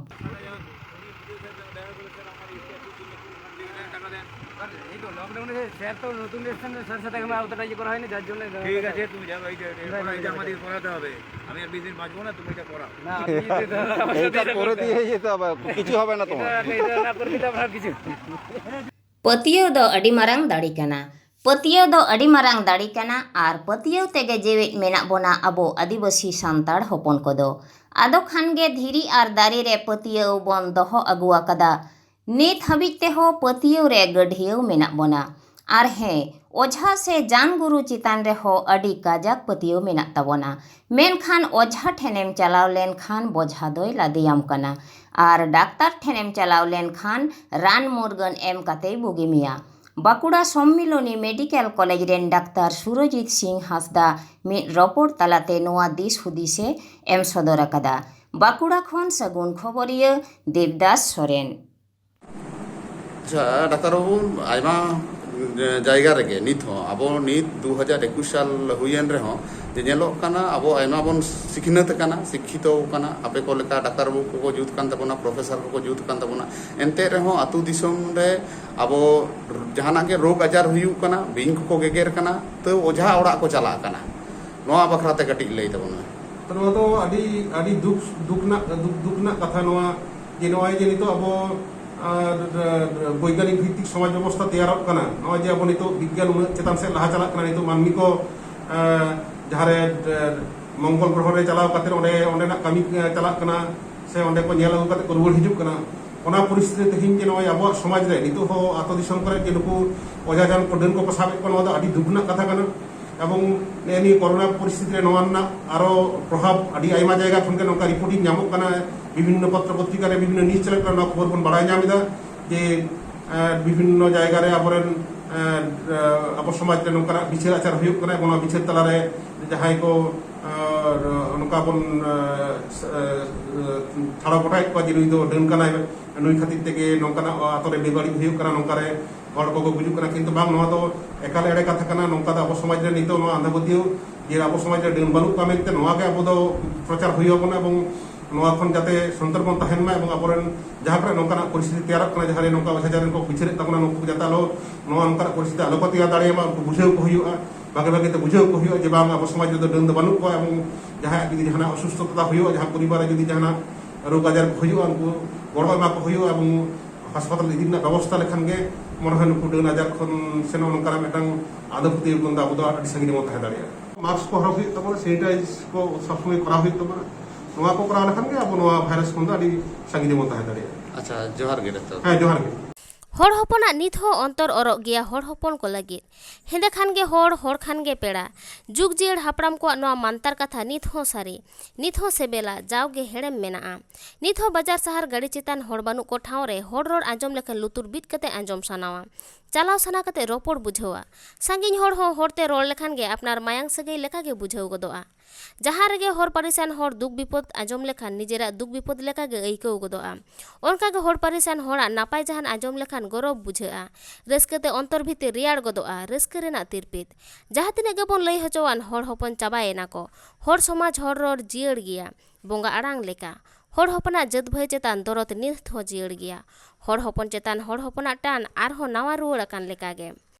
এই তো লকডাউনে স্যার তো নতুন এসছেন, স্যার সাথে এখন অতটা ইয়ে করা হয়নি, যার জন্য ঠিক আছে, তুমি যাও, এই যে, এই যে, করা, এই যে আমাদের করাতে হবে। আমি আর বেশি দিন বাঁচবো না, তুমি এটা করাও। না, আপনি যেতে হবে, আমার সাথে এটা এটা করে করতে দিয়ে হবে। যেতে হবে, কিছু হবে না তোমার। এটা, এটা না করে দিলে আমরা কিছু। ᱯᱟᱹᱛᱭᱟᱹᱣ ᱫᱚ ᱟᱹᱰᱤ ᱢᱟᱨᱟᱝ ᱫᱟᱲᱮ ᱠᱟᱱᱟ᱾ ᱯᱟᱹᱛᱭᱟᱹᱣ ᱫᱚ ᱟᱹᱰᱤ ᱢᱟᱨᱟᱝ ᱫᱟᱲᱮ ᱠᱟᱱᱟ ᱟᱨ ᱯᱟᱹᱛᱭᱟᱹᱣ ᱛᱮᱜᱮ ᱡᱮᱣᱮᱫ ᱢᱮᱱᱟᱜ ᱵᱚᱱᱟ ᱟᱵᱚ ᱟᱹᱫᱤᱵᱟᱹᱥᱤ ᱥᱟᱱᱛᱟᱲ ᱦᱚᱯᱚᱱ ᱠᱚᱫᱚ᱾ ᱟᱫᱚ ᱠᱷᱟᱱ ᱜᱮ ᱫᱷᱤᱨᱤ ᱟᱨ ᱫᱟᱨᱮ ᱨᱮ ᱯᱟᱹᱛᱭᱟᱹᱣ ᱵᱚᱱ ᱫᱚᱦᱚ ᱟᱹᱜᱩ ᱟᱠᱟᱫᱟ᱾ ᱱᱤᱛ ᱦᱟᱹᱵᱤᱡ ᱛᱮᱦᱚᱸ ᱯᱟᱹᱛᱭᱟᱹᱣ ᱨᱮ ᱜᱟᱹᱰᱷᱭᱟᱹᱣ ᱢᱮᱱᱟᱜ ᱵᱚᱱᱟ᱾ ᱟᱨ ᱦᱮᱸ, ᱚᱡᱷᱟ ᱥᱮ ᱡᱟᱱ ᱜᱩᱨᱩ ᱪᱮᱛᱟᱱ ᱨᱮᱦᱚᱸ ᱟᱹᱰᱤ ᱠᱟᱡᱟᱠ ᱯᱟᱹᱛᱭᱟᱹᱣ ᱢᱮᱱᱟᱜ ᱛᱟᱵᱚᱱᱟ, ᱢᱮᱱᱠᱷᱟᱱ ᱚᱡᱷᱟ ᱴᱷᱮᱱᱮᱢ ᱪᱟᱞᱟᱣ ᱞᱮᱱᱠᱷᱟᱱ ᱵᱚᱡᱷᱟ ᱫᱚᱭ ᱞᱟᱫᱮᱭᱟᱢ ᱠᱟᱱᱟ᱾ ᱟᱨ ᱰᱟᱠᱛᱟᱨ ᱴᱷᱮᱱᱮᱢ ᱪᱟᱞᱟᱣ ᱞᱮᱱᱠᱷᱟᱱ ᱨᱟᱱ ᱢᱩᱨᱜᱟᱹᱱ ᱮᱢ ᱠᱟᱛᱮᱭ ᱵᱩᱜᱤ ᱢᱮᱭᱟ᱾ ᱵᱟᱸᱠᱩᱲᱟ ᱥᱚᱢᱢᱤᱞᱚᱱᱤ ᱢᱮᱰᱤᱠᱮᱞ ᱠᱚᱞᱮᱡᱽ ᱨᱮᱱ ᱰᱟᱠᱛᱟᱨ ᱥᱩᱨᱚᱡᱤᱛ ᱥᱤᱝ ᱦᱟᱸᱥᱫᱟ ᱢᱤᱫ ᱨᱚᱯᱚᱲ ᱛᱟᱞᱟᱛᱮ ᱱᱚᱣᱟ ᱫᱤᱥ ᱦᱩᱫᱤᱥᱮ ᱮᱢ ᱥᱚᱫᱚᱨ ᱟᱠᱟᱫᱟ᱾ ᱵᱟᱸᱠᱩᱲᱟ ᱠᱷᱚᱱ ᱥᱟᱹᱜᱩᱱ ᱠᱷᱚᱵᱚᱨᱤᱭᱟᱹ ᱫᱮᱵᱽᱫᱟᱥ ᱥᱚᱨᱮᱱ᱾ ᱟᱪᱪᱷᱟ ᱰᱟᱠᱛᱟᱨ ᱵᱟᱹᱵᱩ, ᱟᱭᱢᱟ ᱡᱟᱭᱜᱟ ᱨᱮᱜᱮ ᱱᱤᱛ ᱦᱚᱸ, ᱟᱵᱚ ᱱᱤᱛ ᱫᱩ ᱦᱟᱡᱟᱨ ᱮᱠᱩᱥ ᱥᱟᱞ ᱦᱩᱭᱮᱱ ᱨᱮᱦᱚᱸ, ᱡᱮ ᱧᱮᱞᱚᱜ ᱠᱟᱱᱟ ᱟᱵᱚ ᱟᱭᱢᱟ ᱵᱚᱱ ᱥᱤᱠᱷᱱᱟᱹᱛ ᱟᱠᱟᱱᱟ, ᱥᱤᱠᱠᱷᱤᱛᱚ ᱟᱠᱟᱱᱟ᱾ ᱟᱯᱮ ᱠᱚ ᱞᱮᱠᱟ ᱰᱟᱠᱛᱟᱨ ᱵᱟᱹᱵᱩ ᱠᱚᱠᱚ ᱡᱩᱛ ᱠᱟᱱ ᱛᱟᱵᱚᱱᱟ, ᱯᱨᱚᱯᱷᱮᱥᱚᱨ ᱠᱚᱠᱚ ᱡᱩᱛ ᱠᱟᱱ ᱛᱟᱵᱚᱱᱟ, ᱮᱱᱛᱮ ᱨᱮᱦᱚᱸ ᱟᱹᱛᱩ ᱫᱤᱥᱚᱢ ᱨᱮ ᱟᱵᱚ ᱡᱟᱦᱟᱱᱟᱜ ᱜᱮ ᱨᱳᱜᱽ ᱟᱡᱟᱨ ᱦᱩᱭᱩᱜ ᱠᱟᱱᱟ, ᱵᱤᱧ ᱠᱚᱠᱚ ᱜᱮᱜᱮᱨ ᱠᱟᱱᱟ, ᱛᱟᱹᱣ ᱚᱡᱷᱟ ᱚᱲᱟᱜ ᱠᱚ ᱪᱟᱞᱟᱜ ᱠᱟᱱᱟ᱾ ᱱᱚᱣᱟ ᱵᱟᱠᱷᱨᱟ ᱛᱮ ᱠᱟᱹᱴᱤᱡ ᱞᱟᱹᱭ ᱛᱟᱵᱚᱱ ᱢᱮ᱾ ᱱᱚᱣᱟ ᱫᱚ ᱟᱹᱰᱤ, ᱟᱹᱰᱤ ᱫᱩᱠ, ᱫᱩᱠ ᱨᱮᱱᱟᱜ, ᱫᱩᱠ, ᱫᱩᱠ ᱨᱮᱱᱟᱜ ᱠᱟᱛᱷᱟ ᱱᱚᱣᱟ, ᱡᱮ ᱱᱚᱜᱼᱚᱭ ᱡᱮ ᱱᱤᱛᱚᱜ ᱟᱵᱚ, ᱟᱨ, ᱟᱨ, ᱵᱳᱭᱜᱟᱱᱤᱠ ᱵᱷᱤᱛᱛᱤᱠ ᱥᱚᱢᱟᱡᱽ ᱵᱮᱵᱚᱥᱛᱷᱟ ᱛᱮᱭᱟᱨᱚᱜ ᱠᱟᱱᱟ, ᱱᱚᱜᱼᱚᱭ ᱡᱮ ᱟᱵᱚ ᱱᱤᱛᱚᱜ ᱵᱤᱜᱽᱜᱟᱱ ᱩᱱᱟᱹᱜ ᱪᱮᱛᱟᱱ ᱥᱮᱫ ᱞᱟᱦᱟ ᱪᱟᱞᱟᱜ ᱠᱟᱱᱟ, ᱱᱤᱛᱚᱜ ᱢᱟᱹᱱᱢᱤ ᱠᱚ, ᱟᱨ, ᱡᱟᱦᱟᱸ ᱨᱮ, ᱟᱨ, ᱢᱚᱝᱜᱚᱞ ᱜᱨᱚᱦᱚ ᱨᱮ ᱪᱟᱞᱟᱣ ᱠᱟᱛᱮ ᱚᱸᱰᱮ, ᱚᱸᱰᱮᱱᱟᱜ ᱠᱟᱹᱢᱤ, ᱟᱨ, ᱪᱟᱞᱟᱜ ᱠᱟᱱᱟ, ᱥᱮ ᱚᱸᱰᱮ ᱠᱚ ᱧᱮᱞ ᱟᱹᱜᱩ ᱠᱟᱛᱮ ᱠᱚ ᱨᱩᱣᱟᱹᱲ ᱦᱤᱡᱩᱜ ᱠᱟᱱᱟ, ᱚᱱᱟ ᱯᱚᱨᱤᱥᱛᱷᱤᱛᱤ ᱨᱮ ᱛᱮᱦᱮᱧ ᱡᱮ ᱱᱚᱜᱼᱚᱭ ᱟᱵᱚᱣᱟᱜ ᱥᱚᱢᱟᱡᱽ ᱨᱮ ᱱᱤᱛᱚᱜ ᱦᱚᱸ ᱟᱛᱳ ᱫᱤᱥᱚᱢ ᱠᱚᱨᱮ ᱡᱮ ᱱᱩᱠᱩ ᱚᱡᱷᱟ ᱡᱟᱱ ᱠᱚ ᱰᱟᱹᱱ ᱠᱚᱠᱚ ᱥᱟᱵᱮᱫ ᱠᱚᱣᱟ, ᱱᱚᱣᱟ ᱫᱚ ᱟᱹᱰᱤ ᱫᱩᱠ ᱨᱮᱱᱟᱜ ᱠᱟᱛᱷᱟ ᱠᱟᱱᱟ᱾ ᱮᱵᱚᱝ ᱱᱮᱜᱼᱮ ᱱᱤᱭᱟᱹ ᱠᱚᱨᱳᱱᱟ ᱯᱚᱨᱤᱥᱛᱷᱤᱛᱤ ᱨᱮ ᱱᱚᱣᱟ ᱨᱮᱱᱟᱜ ᱟᱨᱚ ᱯᱨᱚᱵᱷᱟᱵᱽ ᱟᱹᱰᱤ ᱟᱭᱢᱟ ᱡᱟᱭᱜᱟ ᱠᱷᱚᱱ ᱜᱮ ᱱᱚᱝᱠᱟ ᱨᱤᱯᱳᱨᱴᱤᱝ ᱧᱟᱢᱚᱜ ᱠᱟᱱᱟ, ᱵᱤᱵᱷᱤᱱᱱᱚ ᱯᱚᱛᱨᱚ ᱯᱚᱛᱨᱤᱠᱟ ᱨᱮ, ᱵᱤᱵᱷᱤᱱᱱᱚ ᱱᱤᱭᱩᱡᱽ ᱪᱮᱱᱮᱞ ᱠᱚᱨᱮ ᱱᱚᱣᱟ ᱠᱷᱚᱵᱚᱨ ᱵᱚᱱ ᱵᱟᱲᱟᱭ ᱧᱟᱢ ᱮᱫᱟ ᱡᱮ, ᱮᱸ, ᱵᱤᱵᱷᱤᱱᱱᱚ ᱡᱟᱭᱜᱟ ᱨᱮ ᱟᱵᱚᱨᱮᱱ, ᱮᱸ, ᱟᱵᱚ ᱥᱚᱢᱟᱡᱽ ᱨᱮ ᱱᱚᱝᱠᱟᱱᱟᱜ ᱵᱤᱪᱟᱹᱨ ᱟᱪᱟᱨ ᱦᱩᱭᱩᱜ ᱠᱟᱱᱟ, ᱮᱵᱚᱝ ᱱᱚᱣᱟ ᱵᱤᱪᱟᱹᱨ ᱛᱟᱞᱟᱨᱮ ᱡᱟᱦᱟᱸᱭ ᱠᱚ, ᱮᱸ, ᱱᱚᱝᱠᱟ ᱵᱚᱱ, ᱮᱸ, ᱴᱷᱟᱲᱚ ᱜᱚᱴᱟᱭᱮᱫ ᱠᱚᱣᱟ ᱡᱮ ᱱᱩᱭ ᱫᱚ ᱰᱟᱹᱱ ᱠᱟᱱᱟᱭ, ᱱᱩᱭ ᱠᱷᱟᱹᱛᱤᱨ ᱛᱮᱜᱮ ᱱᱚᱝᱠᱟᱱᱟᱜ ᱟᱛᱳ ᱨᱮ ᱵᱮᱵᱟᱹᱲᱤᱡ ᱦᱩᱭᱩᱜ ᱠᱟᱱᱟ, ᱱᱚᱝᱠᱟ ᱨᱮ ᱦᱚᱲ ᱠᱚᱠᱚ ᱜᱩᱡᱩᱜ ᱠᱟᱱᱟ, ᱠᱤᱱᱛᱩ ᱵᱟᱝ, ᱱᱚᱣᱟ ᱫᱚ ᱮᱠᱟᱞ ᱮᱲᱮ ᱠᱟᱛᱷᱟ ᱠᱟᱱᱟ᱾ ᱱᱚᱝᱠᱟ ᱫᱚ ᱟᱵᱚ ᱥᱚᱢᱟᱡᱽ ᱨᱮ ᱱᱤᱛᱚᱜ ᱱᱚᱣᱟ ᱟᱸᱫᱷᱟ ᱯᱟᱹᱛᱭᱟᱹᱣ ᱡᱮ ᱟᱵᱚ ᱥᱚᱢᱟᱡᱽ ᱨᱮ ᱰᱟᱹᱱ ᱵᱟᱹᱱᱩᱜ ᱠᱚᱣᱟ ᱢᱮᱱᱛᱮ, ᱱᱚᱣᱟ ᱜᱮ ᱟᱵᱚ ᱫᱚ ᱯᱨᱚᱪᱟᱨ ᱦᱩᱭ ᱟᱵᱚᱱᱟ ᱮᱵᱚᱝ ᱱᱚᱣᱟ ᱠᱷᱚᱱ ᱡᱟᱛᱮ ᱥᱚᱱᱛᱚᱨ ᱵᱚᱱ ᱛᱟᱦᱮᱱ ᱢᱟ ᱮᱵᱚᱝ ᱟᱵᱚᱨᱮᱱ ᱡᱟᱦᱟᱸ ᱠᱚᱨᱮ ᱱᱚᱝᱠᱟᱱᱟᱜ ᱯᱚᱨᱤᱥᱛᱷᱤᱛᱤ ᱛᱮᱭᱟᱨᱚᱜ ᱠᱟᱱᱟ, ᱡᱟᱦᱟᱸ ᱨᱮ ᱱᱚᱝᱠᱟ ᱚᱡᱷᱟ ᱡᱟᱱ ᱨᱮᱱ ᱠᱚ ᱵᱤᱪᱟᱹᱨᱮᱫ ᱛᱟᱵᱚᱱᱟ, ᱱᱩᱠᱩ ᱡᱟᱛᱮ ᱟᱞᱚ ᱱᱚᱣᱟ ᱚᱱᱠᱟᱱᱟᱜ ᱯᱚᱨᱤᱥᱛᱷᱤᱛᱤ ᱟᱞᱚ ᱠᱚ ᱛᱮᱭᱟᱨ ᱫᱟᱲᱮᱭᱟᱜ ᱢᱟ, ᱩᱱᱠᱩ ᱵᱩᱡᱷᱟᱹᱣ ᱠᱚ ᱦᱩᱭᱩᱜᱼᱟ, ᱵᱷᱟᱜᱮ ᱵᱷᱟᱜᱮ ᱛᱮ ᱵᱩᱡᱷᱟᱹᱣ ᱠᱚ ᱦᱩᱭᱩᱜᱼᱟ ᱡᱮ ᱵᱟᱝ, ᱟᱵᱚ ᱥᱚᱢᱟᱡᱽ ᱨᱮᱫᱚ ᱰᱟᱹᱱ ᱫᱚ ᱵᱟᱹᱱᱩᱜ ᱠᱚᱣᱟ ᱮᱵᱚᱝ ᱡᱟᱦᱟᱸᱭᱟᱜ ᱡᱩᱫᱤ ᱡᱟᱦᱟᱱᱟᱜ ᱚᱥᱩᱥᱛᱷᱚᱛᱟ ᱦᱩᱭᱩᱜᱼᱟ, ᱡᱟᱦᱟᱸ ᱯᱚᱨᱤᱵᱟᱨ ᱨᱮ ᱡᱩᱫᱤ ᱡᱟᱦᱟᱱᱟᱜ ᱨᱳᱜᱽ ᱟᱡᱟᱨ ᱠᱚ ᱦᱩᱭᱩᱜᱼᱟ, ᱩᱱᱠᱩ ᱜᱚᱲᱚ ᱮᱢᱟ ᱠᱚ ᱦᱩᱭᱩᱜᱼᱟ ᱮᱵᱚᱝ ᱦᱟᱥᱯᱟᱛᱟᱞ ᱤᱫᱤ ᱨᱮᱱᱟᱜ ᱵᱮᱵᱚᱥᱛᱷᱟ ᱞᱮᱠᱷᱟᱱ ᱜᱮ ᱢᱚᱱᱮ ᱦᱚᱭ ᱱᱩᱠᱩ ᱰᱟᱹᱱ ᱟᱡᱟᱨ ᱠᱷᱚᱱ ᱥᱮ ᱱᱚᱜᱼᱚ ᱱᱚᱝᱠᱟᱱᱟᱜ ᱢᱤᱫᱴᱟᱝ ᱟᱸᱫᱷᱟ ᱯᱟᱹᱛᱭᱟᱹᱣ ᱠᱷᱚᱱ ᱫᱚ ᱟᱵᱚ ᱫᱚ ᱟᱹᱰᱤ ᱥᱟᱺᱜᱤᱧ ᱨᱮᱵᱚᱱ ᱛᱟᱦᱮᱸ ᱫᱟᱲᱮᱭᱟᱜᱼᱟ᱾ ᱢᱟᱥᱠ ᱠᱚ ᱦᱚᱨᱚᱜ ᱦᱩᱭᱩᱜ ᱛᱟᱵᱚᱱᱟ, ᱥᱮᱱᱤᱴᱟᱭᱤᱡᱽ ᱠᱚ ᱥᱚᱵ ᱥᱚᱢᱚᱭ ᱠᱚᱨᱟᱣ ᱦᱩᱭᱩᱜ ᱛᱟᱵᱚᱱᱟ᱾ ᱱᱚᱣᱟ ᱠᱚ ᱠᱚᱨᱟᱣ ᱞᱮᱠᱷᱟᱱ ᱜᱮ ᱟᱵᱚ ᱱᱚᱣᱟ ᱵᱷᱟᱭᱨᱟᱥ ᱠᱷᱚᱱ ᱫᱚ ᱟᱹᱰᱤ ᱥᱟᱺᱜᱤᱧ ᱨᱮᱵᱚᱱ ᱛᱟᱦᱮᱸ ᱫᱟᱲᱮᱭᱟᱜᱼᱟ᱾ ᱟᱪᱪᱷᱟ, ᱡᱚᱦᱟᱨ ᱜᱮ ᱰᱟᱠᱛᱟᱨ᱾ ᱦᱮᱸ, ᱡᱚᱦᱟᱨ ᱜᱮ᱾ ᱦᱚᱲ ᱦᱚᱯᱚᱱᱟᱜ ᱱᱤᱛ ᱦᱚᱸ ᱚᱱᱛᱚᱨ ᱚᱨᱚᱜ ᱜᱮᱭᱟ ᱦᱚᱲ ᱦᱚᱯᱚᱱ ᱠᱚ ᱞᱟᱹᱜᱤᱫ᱾ ᱦᱮᱸᱫᱮ ᱠᱷᱟᱱ ᱜᱮ ᱦᱚᱲ, ᱦᱚᱲ ᱠᱷᱟᱱ ᱜᱮ ᱯᱮᱲᱟ᱾ ᱡᱩᱜᱽ ᱡᱤᱭᱟᱹᱲ ᱦᱟᱯᱲᱟᱢ ᱠᱚᱣᱟᱜ ᱱᱚᱣᱟ ᱢᱟᱱᱛᱟᱨ ᱠᱟᱛᱷᱟ ᱱᱤᱛ ᱦᱚᱸ ᱥᱟᱹᱨᱤ, ᱱᱤᱛ ᱦᱚᱸ ᱥᱮᱵᱮᱞᱟ, ᱡᱟᱣᱜᱮ ᱦᱮᱲᱮᱢ ᱢᱮᱱᱟᱜᱼᱟ᱾ ᱱᱤᱛ ᱦᱚᱸ ᱵᱟᱡᱟᱨ ᱥᱟᱦᱟᱨ ᱜᱟᱹᱰᱤ ᱪᱮᱛᱟᱱ ᱦᱚᱲ ᱵᱟᱹᱱᱩᱜ ᱠᱚ ᱴᱷᱟᱶ ᱨᱮ ᱦᱚᱲ ᱨᱚᱲ ᱟᱸᱡᱚᱢ ᱞᱮᱠᱷᱟᱱ ᱞᱩᱛᱩᱨ ᱵᱤᱫ ᱠᱟᱛᱮ ᱟᱸᱡᱚᱢ ᱥᱟᱱᱟᱣᱟ᱾ ᱪᱟᱞᱟᱣ ᱥᱟᱱᱟ ᱠᱟᱛᱮ ᱨᱚᱯᱚᱲ ᱵᱩᱡᱷᱟᱹᱣᱟ᱾ ᱥᱟᱺᱜᱤᱧ ᱦᱚᱲ ᱦᱚᱸ ᱦᱚᱲᱛᱮ ᱨᱚᱲ ᱞᱮᱠᱷᱟᱱ ᱜᱮ ᱟᱯᱱᱟᱨ ᱢᱟᱭᱟᱝ ᱥᱟᱹᱜᱟᱹᱭ ᱞᱮᱠᱟᱜᱮ ᱵᱩᱡᱷᱟᱹᱣ ᱜᱚᱫᱚᱜᱼᱟ᱾ ᱡᱟᱦᱟᱸ ᱨᱮᱜᱮ ᱦᱚᱲ ᱯᱟᱹᱨᱤᱥᱟᱱ ᱦᱚᱲ ᱫᱩᱠ ᱵᱤᱯᱚᱫ ᱟᱸᱡᱚᱢ ᱞᱮᱠᱷᱟᱱ ᱱᱤᱡᱮᱨᱟᱜ ᱫᱩᱠ ᱵᱤᱯᱚᱫ ᱞᱮᱠᱟᱜᱮ ᱟᱹᱭᱠᱟᱹᱣ ᱜᱚᱫᱚᱜᱼᱟ᱾ ᱚᱱᱠᱟᱜᱮ ᱦᱚᱲ ᱯᱟᱹᱨᱤᱥᱟᱱ ᱦᱚᱲᱟᱜ ᱱᱟᱯᱟᱭ ᱡᱟᱦᱟᱱ ᱟᱸᱡᱚᱢ ᱞᱮᱠᱷᱟᱱ ᱜᱚᱨᱚᱵᱽ ᱵᱩᱡᱷᱟᱹᱜᱼᱟ᱾ ᱨᱟᱹᱥᱠᱟᱹᱛᱮ ᱚᱱᱛᱚᱨ ᱵᱷᱤᱛᱤᱨ ᱨᱮᱭᱟᱲ ᱜᱚᱫᱚᱜᱼᱟ, ᱨᱟᱹᱥᱠᱟᱹ ᱨᱮᱱᱟᱜ ᱛᱤᱨᱯᱤᱛ᱾ ᱡᱟᱦᱟᱸ ᱛᱤᱱᱟᱹᱜ ᱜᱮᱵᱚᱱ ᱞᱟᱹᱭ ᱦᱚᱪᱚᱣᱟᱱ, ᱦᱚᱲ ᱦᱚᱯᱚᱱ ᱪᱟᱵᱟᱭᱮᱱᱟ ᱠᱚ᱾ ᱦᱚᱲ ᱥᱚᱢᱟᱡᱽ, ᱦᱚᱲ ᱨᱚᱲ ᱡᱤᱭᱟᱹᱲ ᱜᱮᱭᱟ, ᱵᱚᱸᱜᱟ ᱟᱲᱟᱝ ᱞᱮᱠᱟ᱾ ᱦᱚᱲ ᱦᱚᱯᱚᱱᱟᱜ ᱡᱟᱹᱛ ᱵᱷᱟᱹᱭ ᱪᱮᱛᱟᱱ ᱫᱚᱨᱚᱫ ᱱᱤᱛ ᱦᱚᱸ ᱡᱤᱭᱟᱹᱲ ᱜᱮᱭᱟ᱾ ᱦᱚᱲ ᱦᱚᱯᱚᱱ ᱪᱮᱛᱟᱱ ᱦᱚᱲ ᱦᱚᱯᱚᱱᱟᱜ ᱴᱟᱱ ᱟᱨᱦᱚᱸ ᱱᱟᱣᱟ ᱨᱩᱣᱟᱹᱲ ᱟᱠᱟᱱ ᱞᱮᱠᱟᱜᱮ᱾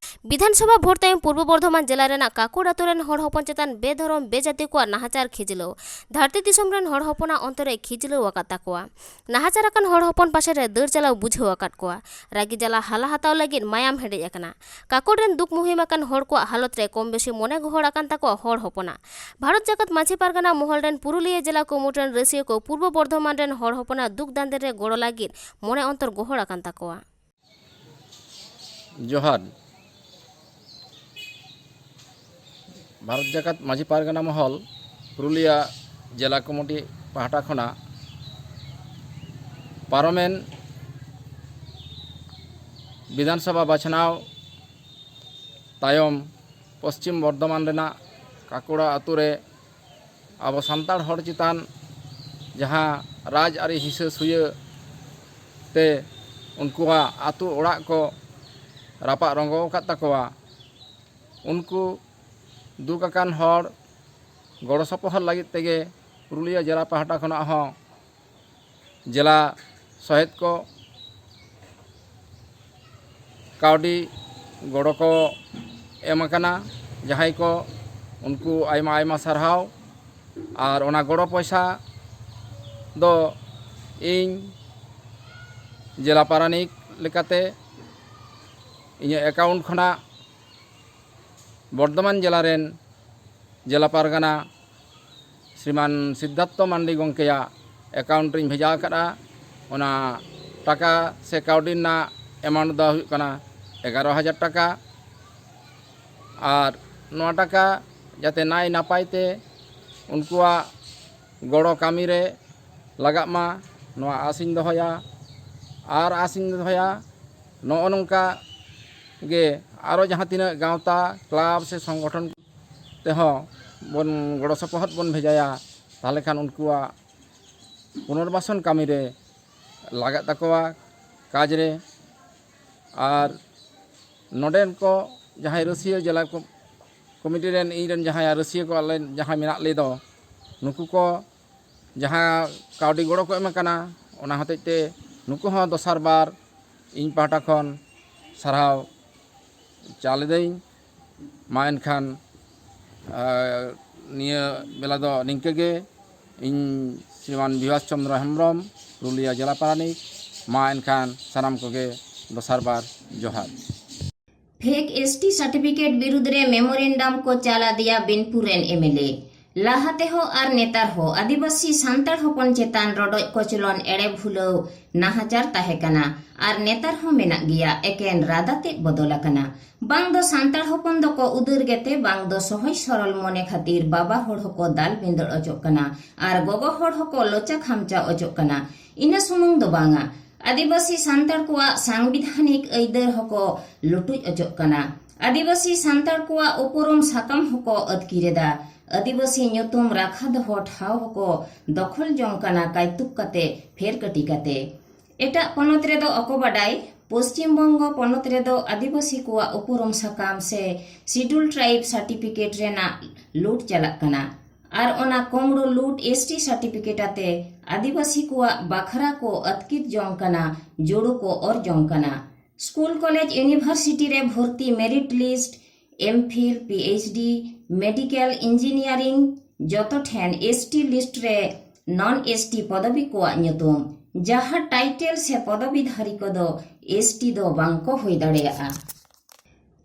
ᱵᱤᱫᱷᱟᱱ ᱥᱚᱵᱷᱟ ᱵᱷᱳᱴ ᱛᱟᱭᱚᱢ ᱯᱩᱨᱵᱚ ᱵᱚᱨᱫᱷᱚᱢᱟᱱ ᱡᱮᱞᱟ ᱨᱮᱱᱟᱜ ᱠᱟᱠᱩᱲ ᱟᱛᱳ ᱨᱮᱱ ᱦᱚᱲ ᱦᱚᱯᱚᱱ ᱪᱮᱛᱟᱱ ᱵᱮᱫᱷᱚᱨᱚᱢ ᱵᱮᱡᱟᱹᱛᱤ ᱠᱚᱣᱟᱜ ᱱᱟᱦᱟᱪᱟᱨ ᱠᱷᱤᱡᱞᱟᱹᱣ᱾ ᱫᱷᱟᱹᱨᱛᱤ ᱫᱤᱥᱚᱢ ᱨᱮᱱ ᱦᱚᱲ ᱦᱚᱯᱚᱱᱟᱜ ᱚᱱᱛᱚᱨ ᱮ ᱠᱷᱤᱡᱞᱟᱹᱣ ᱟᱠᱟᱫ ᱛᱟᱠᱚᱣᱟ᱾ ᱱᱟᱦᱟᱪᱟᱨ ᱟᱠᱟᱱ ᱦᱚᱲ ᱦᱚᱯᱚᱱ ᱯᱟᱥᱮ ᱨᱮ ᱫᱟᱹᱲ ᱪᱟᱞᱟᱣ ᱵᱩᱡᱷᱟᱹᱣ ᱟᱠᱟᱫ ᱠᱚᱣᱟ᱾ ᱨᱟᱹᱜᱤ ᱡᱟᱞᱟ ᱦᱟᱞᱟ ᱦᱟᱛᱟᱣ ᱞᱟᱹᱜᱤᱫ ᱢᱟᱭᱟᱢ ᱦᱮᱰᱮᱡ ᱟᱠᱟᱱᱟ᱾ ᱠᱟᱠᱩᱲ ᱨᱮᱱ ᱫᱩᱠ ᱢᱩᱦᱤᱢ ᱟᱠᱟᱱ ᱦᱚᱲ ᱠᱚᱣᱟᱜ ᱦᱟᱞᱚᱛ ᱨᱮ ᱠᱚᱢ ᱵᱮᱥᱤ ᱢᱚᱱᱮ ᱜᱚᱦᱚᱲ ᱟᱠᱟᱱ ᱛᱟᱠᱚᱣᱟ ᱦᱚᱲ ᱦᱚᱯᱚᱱᱟᱜ᱾ ᱵᱷᱟᱨᱚᱛ ᱡᱟᱠᱟᱛ ᱢᱟᱹᱡᱷᱤ ᱯᱟᱨᱜᱟᱱᱟ ᱢᱚᱦᱚᱞ ᱨᱮᱱ ᱯᱩᱨᱩᱞᱤᱭᱟᱹ ᱡᱮᱞᱟ ᱠᱩᱢᱩᱴ ᱨᱮᱱ ᱨᱟᱹᱥᱤᱭᱟᱹ ᱠᱚ ᱯᱩᱨᱵᱚ ᱵᱚᱨᱫᱷᱚᱢᱟᱱ ᱨᱮᱱ ᱦᱚᱲ ᱦᱚᱯᱚᱱᱟᱜ ᱫᱩᱠ ᱫᱟᱸᱫᱮ ᱨᱮ ᱜᱚᱲᱚ ᱞᱟᱹᱜᱤᱫ ᱢᱚᱱᱮ ᱚᱱᱛᱚᱨ ᱜᱚᱦᱚᱲ ᱟᱠᱟᱱ ᱛᱟᱠᱚᱣᱟ᱾ ᱡᱚᱦᱟᱨ᱾ ᱵᱷᱟᱨᱚᱛ ᱡᱟᱠᱟᱛ ᱢᱟᱹᱡᱷᱤ ᱯᱟᱨᱜᱟᱱᱟ ᱢᱚᱦᱚᱞ ᱯᱩᱨᱩᱞᱤᱭᱟᱹ ᱡᱮᱞᱟ ᱠᱚᱢᱤᱴᱤ ᱯᱟᱦᱴᱟ ᱠᱷᱚᱱᱟᱜ ᱯᱟᱨᱚᱢᱮᱱ ᱵᱤᱫᱷᱟᱱ ᱥᱚᱵᱷᱟ ᱵᱟᱪᱷᱱᱟᱣ ᱛᱟᱭᱚᱢ ᱯᱚᱥᱪᱤᱢ ᱵᱚᱨᱫᱷᱚᱢᱟᱱ ᱨᱮᱱᱟᱜ ᱠᱟᱠᱩᱲᱟ ᱟᱛᱳ ᱨᱮ ᱟᱵᱚ ᱥᱟᱱᱛᱟᱲ ᱦᱚᱲ ᱪᱮᱛᱟᱱ ᱡᱟᱦᱟᱸ ᱨᱟᱡᱽ ᱟᱹᱨᱤ ᱦᱤᱥᱟᱹ ᱥᱩᱭᱟᱹ ᱛᱮ ᱩᱱᱠᱩᱣᱟᱜ ᱟᱛᱳ ᱚᱲᱟᱜ ᱠᱚ ᱨᱟᱯᱟᱜ ᱨᱚᱸᱜᱚ ᱟᱠᱟᱫ ᱛᱟᱠᱚᱣᱟ, ᱩᱱᱠᱩ ᱫᱩᱠ ᱟᱠᱟᱱ ᱦᱚᱲ ᱜᱚᱲᱚ ᱥᱚᱯᱚᱦᱚᱫ ᱞᱟᱹᱜᱤᱫ ᱛᱮᱜᱮ ᱯᱩᱨᱩᱞᱤᱭᱟᱹ ᱡᱮᱞᱟ ᱯᱟᱦᱴᱟ ᱠᱷᱚᱱᱟᱜ ᱦᱚᱸ ᱡᱮᱞᱟ ᱥᱚᱦᱮᱫ ᱠᱚ ᱠᱟᱹᱣᱰᱤ ᱜᱚᱲᱚ ᱠᱚ ᱮᱢ ᱟᱠᱟᱱᱟ ᱡᱟᱦᱟᱸᱭ ᱠᱚ, ᱩᱱᱠᱩ ᱟᱭᱢᱟ ᱟᱭᱢᱟ ᱥᱟᱨᱦᱟᱣ᱾ ᱟᱨ ᱚᱱᱟ ᱜᱚᱲᱚ ᱯᱚᱭᱥᱟ ᱫᱚ ᱤᱧ ᱡᱮᱞᱟ ᱯᱟᱨᱟᱱᱤᱠ ᱞᱮᱠᱟᱛᱮ ᱤᱧᱟᱹᱜ ᱮᱠᱟᱣᱩᱱᱴ ᱠᱷᱚᱱᱟᱜ ᱵᱚᱨᱫᱷᱚᱢᱟᱱ ᱡᱮᱞᱟ ᱨᱮᱱ ᱡᱮᱞᱟ ᱯᱟᱨᱜᱟᱱᱟ ᱥᱨᱤᱢᱟᱱ ᱥᱤᱫᱽᱫᱷᱟᱨᱛᱷᱚ ᱢᱟᱱᱰᱤ ᱜᱚᱢᱠᱮᱭᱟᱜ ᱮᱠᱟᱣᱩᱱᱴ ᱨᱤᱧ ᱵᱷᱮᱡᱟ ᱟᱠᱟᱫᱼᱟ᱾ ᱚᱱᱟ ᱴᱟᱠᱟ ᱥᱮ ᱠᱟᱹᱣᱰᱤ ᱨᱮᱱᱟᱜ amount ᱫᱚ ᱦᱩᱭᱩᱜ ᱠᱟᱱᱟ ᱮᱜᱟᱨᱚ ᱦᱟᱡᱟᱨ ᱴᱟᱠᱟ᱾ ᱟᱨ ᱱᱚᱣᱟ ᱴᱟᱠᱟ ᱡᱟᱛᱮ ᱱᱟᱭ ᱱᱟᱯᱟᱭ ᱛᱮ ᱩᱱᱠᱩᱣᱟᱜ ᱜᱚᱲᱚ ᱠᱟᱹᱢᱤ ᱨᱮ ᱞᱟᱜᱟᱜ ᱢᱟ, ᱱᱚᱣᱟ ᱟᱥ ᱤᱧ ᱫᱚᱦᱚᱭᱟ᱾ ᱟᱨ ᱟᱥ ᱤᱧ ᱫᱚᱦᱚᱭᱟ, ᱱᱚᱜᱼᱚ ᱱᱚᱝᱠᱟ ᱜᱮ ᱟᱨᱚ ᱡᱟᱦᱟᱸ ᱛᱤᱱᱟᱹᱜ ᱜᱟᱶᱛᱟ, ᱠᱞᱟᱵᱽ ᱥᱮ ᱥᱚᱝᱜᱚᱴᱷᱚᱱ ᱛᱮᱦᱚᱸ ᱵᱚᱱ ᱜᱚᱲᱚ ᱥᱚᱯᱚᱦᱚᱫ ᱵᱚᱱ ᱵᱷᱮᱡᱟᱭᱟ, ᱛᱟᱦᱚᱞᱮ ᱠᱷᱟᱱ ᱩᱱᱠᱩᱣᱟᱜ ᱯᱩᱱᱚᱨᱵᱟᱥᱚᱱ ᱠᱟᱹᱢᱤ ᱨᱮ ᱞᱟᱜᱟᱜ ᱛᱟᱠᱚᱣᱟ, ᱠᱟᱡᱽ ᱨᱮ᱾ ᱟᱨ ᱱᱚᱰᱮᱱ ᱠᱚ ᱡᱟᱦᱟᱸᱭ ᱨᱟᱹᱥᱤᱭᱟᱹ ᱡᱮᱞᱟ ᱠᱚ, ᱠᱚᱢᱤᱴᱤ ᱨᱮᱱ, ᱤᱧ ᱨᱮᱱ ᱡᱟᱦᱟᱸᱭ ᱨᱟᱹᱥᱤᱭᱟᱹ ᱠᱚ ᱟᱞᱮ ᱡᱟᱦᱟᱸᱭ ᱢᱮᱱᱟᱜ ᱞᱮ ᱫᱚ, ᱱᱩᱠᱩ ᱠᱚ ᱡᱟᱦᱟᱸ ᱠᱟᱹᱣᱰᱤ ᱜᱚᱲᱚ ᱠᱚ ᱮᱢ ᱟᱠᱟᱱᱟ, ᱚᱱᱟ ᱦᱚᱛᱮᱡ ᱛᱮ ᱱᱩᱠᱩ ᱦᱚᱸ ᱫᱚᱥᱟᱨ ᱵᱟᱨ ᱤᱧ ᱯᱟᱦᱴᱟ ᱠᱷᱚᱱ ᱥᱟᱨᱦᱟᱣ ᱪᱟᱞ ᱮᱫᱟᱹᱧ᱾ ᱢᱟ ᱮᱱᱠᱷᱟᱱ, ᱟᱨ ᱱᱤᱭᱟᱹ ᱵᱮᱞᱟ ᱫᱚ ᱱᱤᱝᱠᱟᱹ ᱜᱮ᱾ ᱤᱧ ᱥᱨᱤᱢᱟᱱ ᱵᱤᱵᱷᱟᱥ ᱪᱚᱱᱫᱨᱚ ᱦᱮᱢᱵᱨᱚᱢ, ᱯᱩᱨᱩᱞᱤᱭᱟᱹ ᱡᱮᱞᱟ ᱯᱟᱨᱟᱱᱤᱠ᱾ ᱢᱟ ᱮᱱᱠᱷᱟᱱ ᱥᱟᱱᱟᱢ ᱠᱚᱜᱮ ᱫᱚᱥᱟᱨ ᱵᱟᱨ ᱡᱚᱦᱟᱨ᱾ ᱯᱷᱮᱠ ᱮᱥᱴᱤ ᱥᱟᱨᱴᱤᱯᱷᱤᱠᱮᱴ ᱵᱤᱨᱩᱫᱽ ᱨᱮ ᱢᱮᱢᱳᱨᱮᱱᱰᱟᱢ ᱠᱚ ᱪᱟᱞ ᱟᱫᱮᱭᱟ ᱵᱤᱱᱯᱩᱨ ᱨᱮᱱ ᱮᱢᱮᱞᱮ᱾ ᱞᱟᱦᱟ ᱛᱮᱦᱚᱸ ᱟᱨ ᱱᱮᱛᱟᱨ ᱦᱚᱸ ᱟᱹᱫᱤᱵᱟᱹᱥᱤ ᱥᱟᱱᱛᱟᱲ ᱦᱚᱯᱚᱱ ᱪᱮᱛᱟᱱ ᱨᱚᱰᱚᱡ ᱠᱚᱪᱞᱚᱱ, ᱮᱲᱮ ᱵᱷᱩᱞᱟᱹᱣ, ᱱᱟᱦᱟᱪᱟᱨ ᱛᱟᱦᱮᱸ ᱠᱟᱱᱟ ᱟᱨ ᱱᱮᱛᱟᱨ ᱦᱚᱸ ᱢᱮᱱᱟᱜ ᱜᱮᱭᱟ, ᱮᱠᱮᱱ ᱨᱟᱫᱟ ᱛᱮᱫ ᱵᱚᱫᱚᱞ ᱟᱠᱟᱱᱟ᱾ ᱵᱟᱝ ᱫᱚ ᱥᱟᱱᱛᱟᱲ ᱦᱚᱯᱚᱱ ᱫᱚᱠᱚ ᱩᱫᱟᱹᱨ ᱜᱮᱛᱮ, ᱵᱟᱝ ᱫᱚ ᱥᱚᱦᱚᱡ ᱥᱚᱨᱚᱞ ᱢᱚᱱᱮ ᱠᱷᱟᱹᱛᱤᱨ ᱵᱟᱵᱟ ᱦᱚᱲ ᱦᱚᱸᱠᱚ ᱫᱟᱞ ᱵᱷᱤᱸᱫᱟᱹᱲ ᱚᱪᱚᱜ ᱠᱟᱱᱟ ᱟᱨ ᱜᱚᱜᱚ ᱦᱚᱲ ᱦᱚᱸᱠᱚ ᱞᱚᱪᱟ ᱠᱷᱟᱢᱪᱟ ᱚᱪᱚᱜ ᱠᱟᱱᱟ᱾ ᱤᱱᱟᱹ ᱥᱩᱢᱩᱝ ᱫᱚ ᱵᱟᱝᱟ, ᱟᱹᱫᱤᱵᱟᱹᱥᱤ ᱥᱟᱱᱛᱟᱲ ᱠᱚᱣᱟᱜ ᱥᱟᱝᱵᱤᱫᱷᱟᱱᱤᱠ ᱟᱹᱭᱫᱟᱹᱨ ᱦᱚᱸᱠᱚ ᱞᱩᱴᱩᱡ ᱚᱪᱚᱜ ᱠᱟᱱᱟ᱾ ᱟᱹᱫᱤᱵᱟᱹᱥᱤ ᱥᱟᱱᱛᱟᱲ ᱠᱚᱣᱟᱜ ᱩᱯᱨᱩᱢ ᱥᱟᱠᱟᱢ ᱦᱚᱸᱠᱚ ᱟᱹᱛᱠᱤᱨ ᱮᱫᱟ᱾ ᱟᱹᱫᱤᱵᱟᱹᱥᱤ ᱧᱩᱛᱩᱢ ᱨᱟᱠᱷᱟ ᱫᱚᱦᱚ ᱴᱷᱟᱶ ᱦᱚᱸᱠᱚ ᱫᱚᱠᱷᱚᱞ ᱡᱚᱝ ᱠᱟᱱᱟ ᱠᱟᱭᱛᱩᱠ ᱠᱟᱛᱮ, ᱯᱷᱮᱨ ᱠᱟᱹᱴᱤ ᱠᱟᱛᱮ᱾ ᱮᱴᱟᱜ ᱯᱚᱱᱚᱛ ᱨᱮᱫᱚ ᱚᱠᱚ ᱵᱟᱰᱟᱭ, ᱯᱚᱥᱪᱤᱢ ᱵᱚᱝᱜᱚ ᱯᱚᱱᱚᱛ ᱨᱮᱫᱚ ᱟᱹᱫᱤᱵᱟᱹᱥᱤ ᱠᱚᱣᱟᱜ ᱩᱯᱨᱩᱢ ᱥᱟᱠᱟᱢ ᱥᱮ ᱥᱤᱰᱩᱞ ᱴᱨᱟᱭᱤᱵ ᱥᱟᱨᱴᱤᱯᱷᱤᱠᱮᱴ ᱨᱮᱱᱟᱜ ᱞᱩᱴ ᱪᱟᱞᱟᱜ ᱠᱟᱱᱟ᱾ ᱟᱨ ᱚᱱᱟ ᱠᱚᱢᱲᱩ ᱞᱩᱴ ᱮᱥᱴᱤ ᱥᱟᱨᱴᱤᱯᱷᱤᱠᱮᱴ ᱟᱛᱮ ᱟᱹᱫᱤᱵᱟᱹᱥᱤ ᱠᱚᱣᱟᱜ ᱵᱟᱠᱷᱨᱟ ᱠᱚ ᱟᱹᱛᱠᱤᱨ ᱡᱚᱝ ᱠᱟᱱᱟ, ᱡᱳᱲᱳ ᱠᱚ ᱚᱨ ᱡᱚᱝ ᱠᱟᱱᱟ᱾ ᱥᱠᱩᱞ, ᱠᱚᱞᱮᱡᱽ, ᱤᱭᱩᱱᱤᱵᱷᱟᱨᱥᱤᱴᱤ ᱨᱮ ᱵᱷᱚᱨᱛᱤ, merit list, M Phil, P H D, medical, engineering, ᱡᱚᱛᱚ ᱴᱷᱮᱱ ᱮᱥᱴᱤ ᱞᱤᱥᱴ ᱨᱮ ᱱᱚᱱ ᱮᱥᱴᱤ ᱯᱚᱫᱚᱵᱤ ᱠᱚᱣᱟᱜ ᱧᱩᱛᱩᱢ, ᱡᱟᱦᱟᱸ ᱴᱟᱭᱴᱮᱞ ᱥᱮ ᱯᱚᱫᱚᱵᱤ ᱫᱷᱟᱨᱤ ᱠᱚᱫᱚ ᱮᱥᱴᱤ ᱫᱚ ᱵᱟᱝ ᱠᱚ ᱦᱩᱭ ᱫᱟᱲᱮᱭᱟᱜᱼᱟ᱾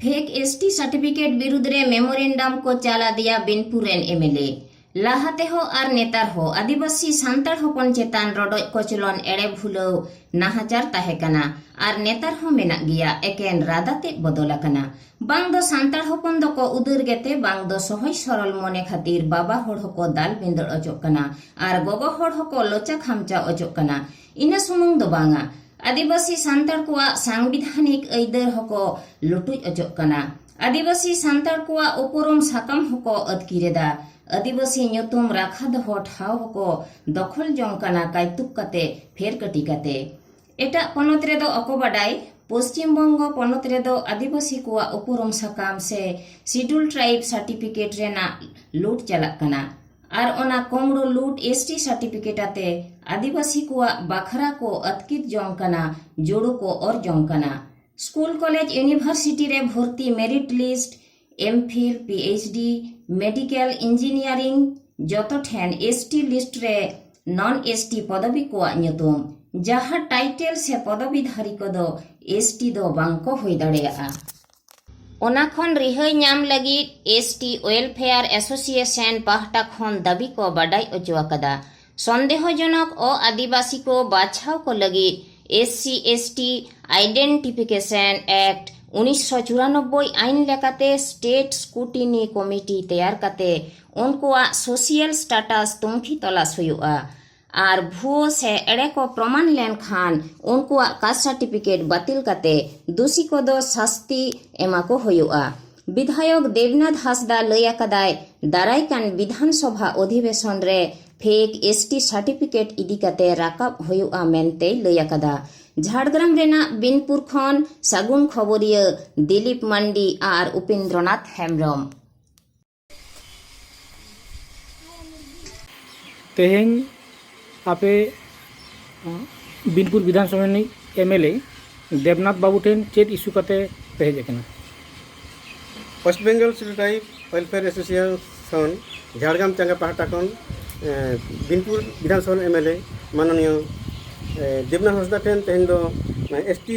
ᱯᱷᱮᱠ ᱮᱥᱴᱤ ᱥᱟᱨᱴᱤᱯᱷᱤᱠᱮᱴ ᱵᱤᱨᱩᱫᱽ ᱨᱮ ᱢᱮᱢᱳᱨᱮᱱᱰᱟᱢ ᱠᱚ ᱪᱟᱞ ᱟᱫᱮᱭᱟ ᱵᱤᱱᱯᱩᱨ ᱨᱮᱱ ᱮᱢᱮᱞᱮ᱾ ᱞᱟᱦᱟ ᱛᱮᱦᱚᱸ ᱟᱨ ᱱᱮᱛᱟᱨ ᱦᱚᱸ ᱟᱹᱫᱤᱵᱟᱹᱥᱤ ᱥᱟᱱᱛᱟᱲ ᱦᱚᱯᱚᱱ ᱪᱮᱛᱟᱱ ᱨᱚᱰᱚᱡ ᱠᱚᱪᱞᱚᱱ, ᱮᱲᱮ ᱵᱷᱩᱞᱟᱹᱣ, ᱱᱟᱦᱟᱪᱟᱨ ᱛᱟᱦᱮᱸ ᱠᱟᱱᱟ ᱟᱨ ᱱᱮᱛᱟᱨ ᱦᱚᱸ ᱢᱮᱱᱟᱜ ᱜᱮᱭᱟ, ᱮᱠᱮᱱ ᱨᱟᱫᱟ ᱛᱮᱫ ᱵᱚᱫᱚᱞ ᱟᱠᱟᱱᱟ᱾ ᱵᱟᱝ ᱫᱚ ᱥᱟᱱᱛᱟᱲ ᱦᱚᱯᱚᱱ ᱫᱚᱠᱚ ᱩᱫᱟᱹᱨ ᱜᱮᱛᱮ, ᱵᱟᱝ ᱫᱚ ᱥᱚᱦᱚᱡ ᱥᱚᱨᱚᱞ ᱢᱚᱱᱮ ᱠᱷᱟᱹᱛᱤᱨ ᱵᱟᱵᱟ ᱦᱚᱲ ᱦᱚᱸᱠᱚ ᱫᱟᱞ ᱵᱷᱤᱸᱫᱟᱹᱲ ᱚᱪᱚᱜ ᱠᱟᱱᱟ ᱟᱨ ᱜᱚᱜᱚ ᱦᱚᱲ ᱦᱚᱸᱠᱚ ᱞᱚᱪᱟ ᱠᱷᱟᱢᱪᱟ ᱚᱪᱚᱜ ᱠᱟᱱᱟ᱾ ᱤᱱᱟᱹ ᱥᱩᱢᱩᱝ ᱫᱚ ᱵᱟᱝᱟ, ᱟᱹᱫᱤᱵᱟᱹᱥᱤ ᱥᱟᱱᱛᱟᱲ ᱠᱚᱣᱟᱜ ᱥᱟᱝᱵᱤᱫᱷᱟᱱᱤᱠ ᱟᱹᱭᱫᱟᱹᱨ ᱦᱚᱸᱠᱚ ᱞᱩᱴᱩᱡ ᱚᱪᱚᱜ ᱠᱟᱱᱟ᱾ ᱟᱹᱫᱤᱵᱟᱹᱥᱤ ᱥᱟᱱᱛᱟᱲ ᱠᱚᱣᱟᱜ ᱩᱯᱨᱩᱢ ᱥᱟᱠᱟᱢ ᱦᱚᱸᱠᱚ ᱟᱹᱛᱠᱤᱨ ᱮᱫᱟ᱾ ᱟᱹᱫᱤᱵᱟᱹᱥᱤ ᱧᱩᱛᱩᱢ ᱨᱟᱠᱷᱟ ᱫᱚᱦᱚ ᱴᱷᱟᱶ ᱦᱚᱸᱠᱚ ᱫᱚᱠᱷᱚᱞ ᱡᱚᱝ ᱠᱟᱱᱟ ᱠᱟᱭᱛᱩᱠ ᱠᱟᱛᱮ, ᱯᱷᱮᱨ ᱠᱟᱹᱴᱤ ᱠᱟᱛᱮ᱾ ᱮᱴᱟᱜ ᱯᱚᱱᱚᱛ ᱨᱮᱫᱚ ᱚᱠᱚ ᱵᱟᱰᱟᱭ, ᱯᱚᱥᱪᱤᱢ ᱵᱚᱝᱜᱚ ᱯᱚᱱᱚᱛ ᱨᱮᱫᱚ ᱟᱹᱫᱤᱵᱟᱹᱥᱤ ᱠᱚᱣᱟᱜ ᱩᱯᱨᱩᱢ ᱥᱟᱠᱟᱢ ᱥᱮ Scheduled Tribe certificate ᱨᱮᱱᱟᱜ ᱞᱩᱴ ᱪᱟᱞᱟᱜ ᱠᱟᱱᱟ᱾ ᱟᱨ ᱚᱱᱟ ᱠᱚᱢᱲᱩ ᱞᱩᱴ S T certificate ᱟᱛᱮ ᱟᱹᱫᱤᱵᱟᱹᱥᱤ ᱠᱚᱣᱟᱜ ᱵᱟᱠᱷᱨᱟ ᱠᱚ ᱟᱹᱛᱠᱤᱨ ᱡᱚᱝ ᱠᱟᱱᱟ, ᱡᱳᱲᱳ ᱠᱚ ᱚᱨ ᱡᱚᱝ ᱠᱟᱱᱟ᱾ ᱥᱠᱩᱞ, ᱠᱚᱞᱮᱡᱽ, ᱤᱭᱩᱱᱤᱵᱷᱟᱨᱥᱤᱴᱤ ᱨᱮ ᱵᱷᱚᱨᱛᱤ, merit list, M.Phil, PhD, medical, engineering, ᱡᱚᱛᱚ ᱴᱷᱮᱱ S T list ᱨᱮ non S T ᱯᱚᱫᱚᱵᱤ ᱠᱚᱣᱟᱜ ᱧᱩᱛᱩᱢ᱾ ᱡᱟᱦᱟᱸ title ᱥᱮ ᱯᱚᱫᱚᱵᱤ ᱫᱷᱟᱨᱤ ᱠᱚᱫᱚ S T ᱫᱚ ᱵᱟᱝ ᱠᱚ ᱦᱩᱭ ᱫᱟᱲᱮᱭᱟᱜᱼᱟ᱾ ᱚᱱᱟ ᱠᱷᱚᱱ ᱨᱤᱦᱟᱹᱭ ᱧᱟᱢ ᱞᱟᱹᱜᱤᱫ S T Welfare Association ᱯᱟᱦᱴᱟ ᱠᱷᱚᱱ ᱫᱟᱹᱵᱤ ᱠᱚ ᱵᱟᱰᱟᱭ ᱚᱪᱚ ᱟᱠᱟᱫᱟ᱾ ᱥᱚᱱᱫᱮᱦᱚᱡᱚᱱᱚᱠ ᱚ ᱟᱹᱫᱤᱵᱟᱹᱥᱤ ᱠᱚ ᱵᱟᱪᱷᱟᱣ ᱠᱚ ᱞᱟᱹᱜᱤᱫ S C S T Identification Act ᱩᱱᱤᱥᱥᱚ ᱪᱩᱨᱟᱱᱚᱵᱵᱳᱭ ᱟᱹᱭᱤᱱ ᱞᱮᱠᱟᱛᱮ State Scrutiny Committee ᱛᱮᱭᱟᱨ ᱠᱟᱛᱮ ᱩᱱᱠᱩᱣᱟᱜ social status ᱛᱩᱱᱠᱷᱤ ᱛᱚᱞᱟᱥ ᱦᱩᱭᱩᱜᱼᱟ᱾ ᱟᱨ ᱵᱷᱩᱣᱟᱹ ᱥᱮ ᱮᱲᱮ ᱠᱚ ᱯᱨᱚᱢᱟᱱ ᱞᱮᱱᱠᱷᱟᱱ ᱩᱱᱠᱩᱣᱟᱜ caste certificate ᱵᱟᱹᱛᱤᱞ ᱠᱟᱛᱮ ᱫᱩᱥᱤ ᱠᱚᱫᱚ ᱥᱟᱥᱛᱤ ᱮᱢᱟ ᱠᱚ ᱦᱩᱭᱩᱜᱼᱟ᱾ ᱵᱤᱫᱷᱟᱭᱚᱠ ᱫᱮᱵᱽᱱᱟᱛᱷ ᱦᱟᱸᱥᱫᱟ ᱞᱟᱹᱭ ᱟᱠᱟᱫᱟᱭ, ᱫᱟᱨᱟᱭ ᱠᱟᱱ ᱵᱤᱫᱷᱟᱱ ᱥᱚᱵᱷᱟ ᱚᱫᱷᱤᱵᱮᱥᱚᱱ ᱨᱮ fake S T certificate ᱤᱫᱤ ᱠᱟᱛᱮ ᱨᱟᱠᱟᱵ ᱦᱩᱭᱩᱜᱼᱟ ᱢᱮᱱᱛᱮᱭ ᱞᱟᱹᱭ ᱟᱠᱟᱫᱟ᱾ ᱡᱷᱟᱲᱜᱨᱟᱢ ᱨᱮᱱᱟᱜ ᱵᱤᱱᱯᱩᱨ ᱠᱷᱚᱱ ᱥᱟᱹᱜᱩᱱ ᱠᱷᱚᱵᱚᱨᱤᱭᱟᱹ ᱫᱤᱞᱤᱯ ᱢᱟᱱᱰᱤ ᱟᱨ ᱩᱯᱮᱱᱫᱨᱚᱱᱟᱛᱷ ᱦᱮᱢᱵᱽᱨᱚᱢ᱾ ᱛᱮᱦᱮᱧ ᱟᱯᱮ, ᱟᱸ, ᱵᱤᱱᱯᱩᱨ ᱵᱤᱫᱷᱟᱱ ᱥᱚᱵᱷᱟ ᱨᱤᱱᱤᱡ M L A ᱫᱮᱵᱽᱱᱟᱛᱷ ᱵᱟᱹᱵᱩ ᱴᱷᱮᱱ ᱪᱮᱫ issue ᱠᱟᱛᱮ ᱯᱮ ᱦᱮᱡ ᱟᱠᱟᱱᱟ? West Bengal Scheduled Tribe Welfare Association Jhargram ᱪᱟᱸᱜᱟ ᱯᱟᱦᱴᱟ ᱠᱷᱚᱱ, ᱮ, ᱵᱤᱱᱯᱩᱨ ᱵᱤᱫᱷᱟᱱ ᱥᱚᱵᱷᱟ ᱨᱤᱱ M L A ᱢᱟᱱᱚᱱᱤᱭᱚ, ᱮ, ᱫᱮᱵᱽᱱᱟᱛᱷ ᱦᱟᱸᱥᱫᱟ ᱴᱷᱮᱱ ᱛᱮᱦᱮᱧ ᱫᱚ, ᱮ, S T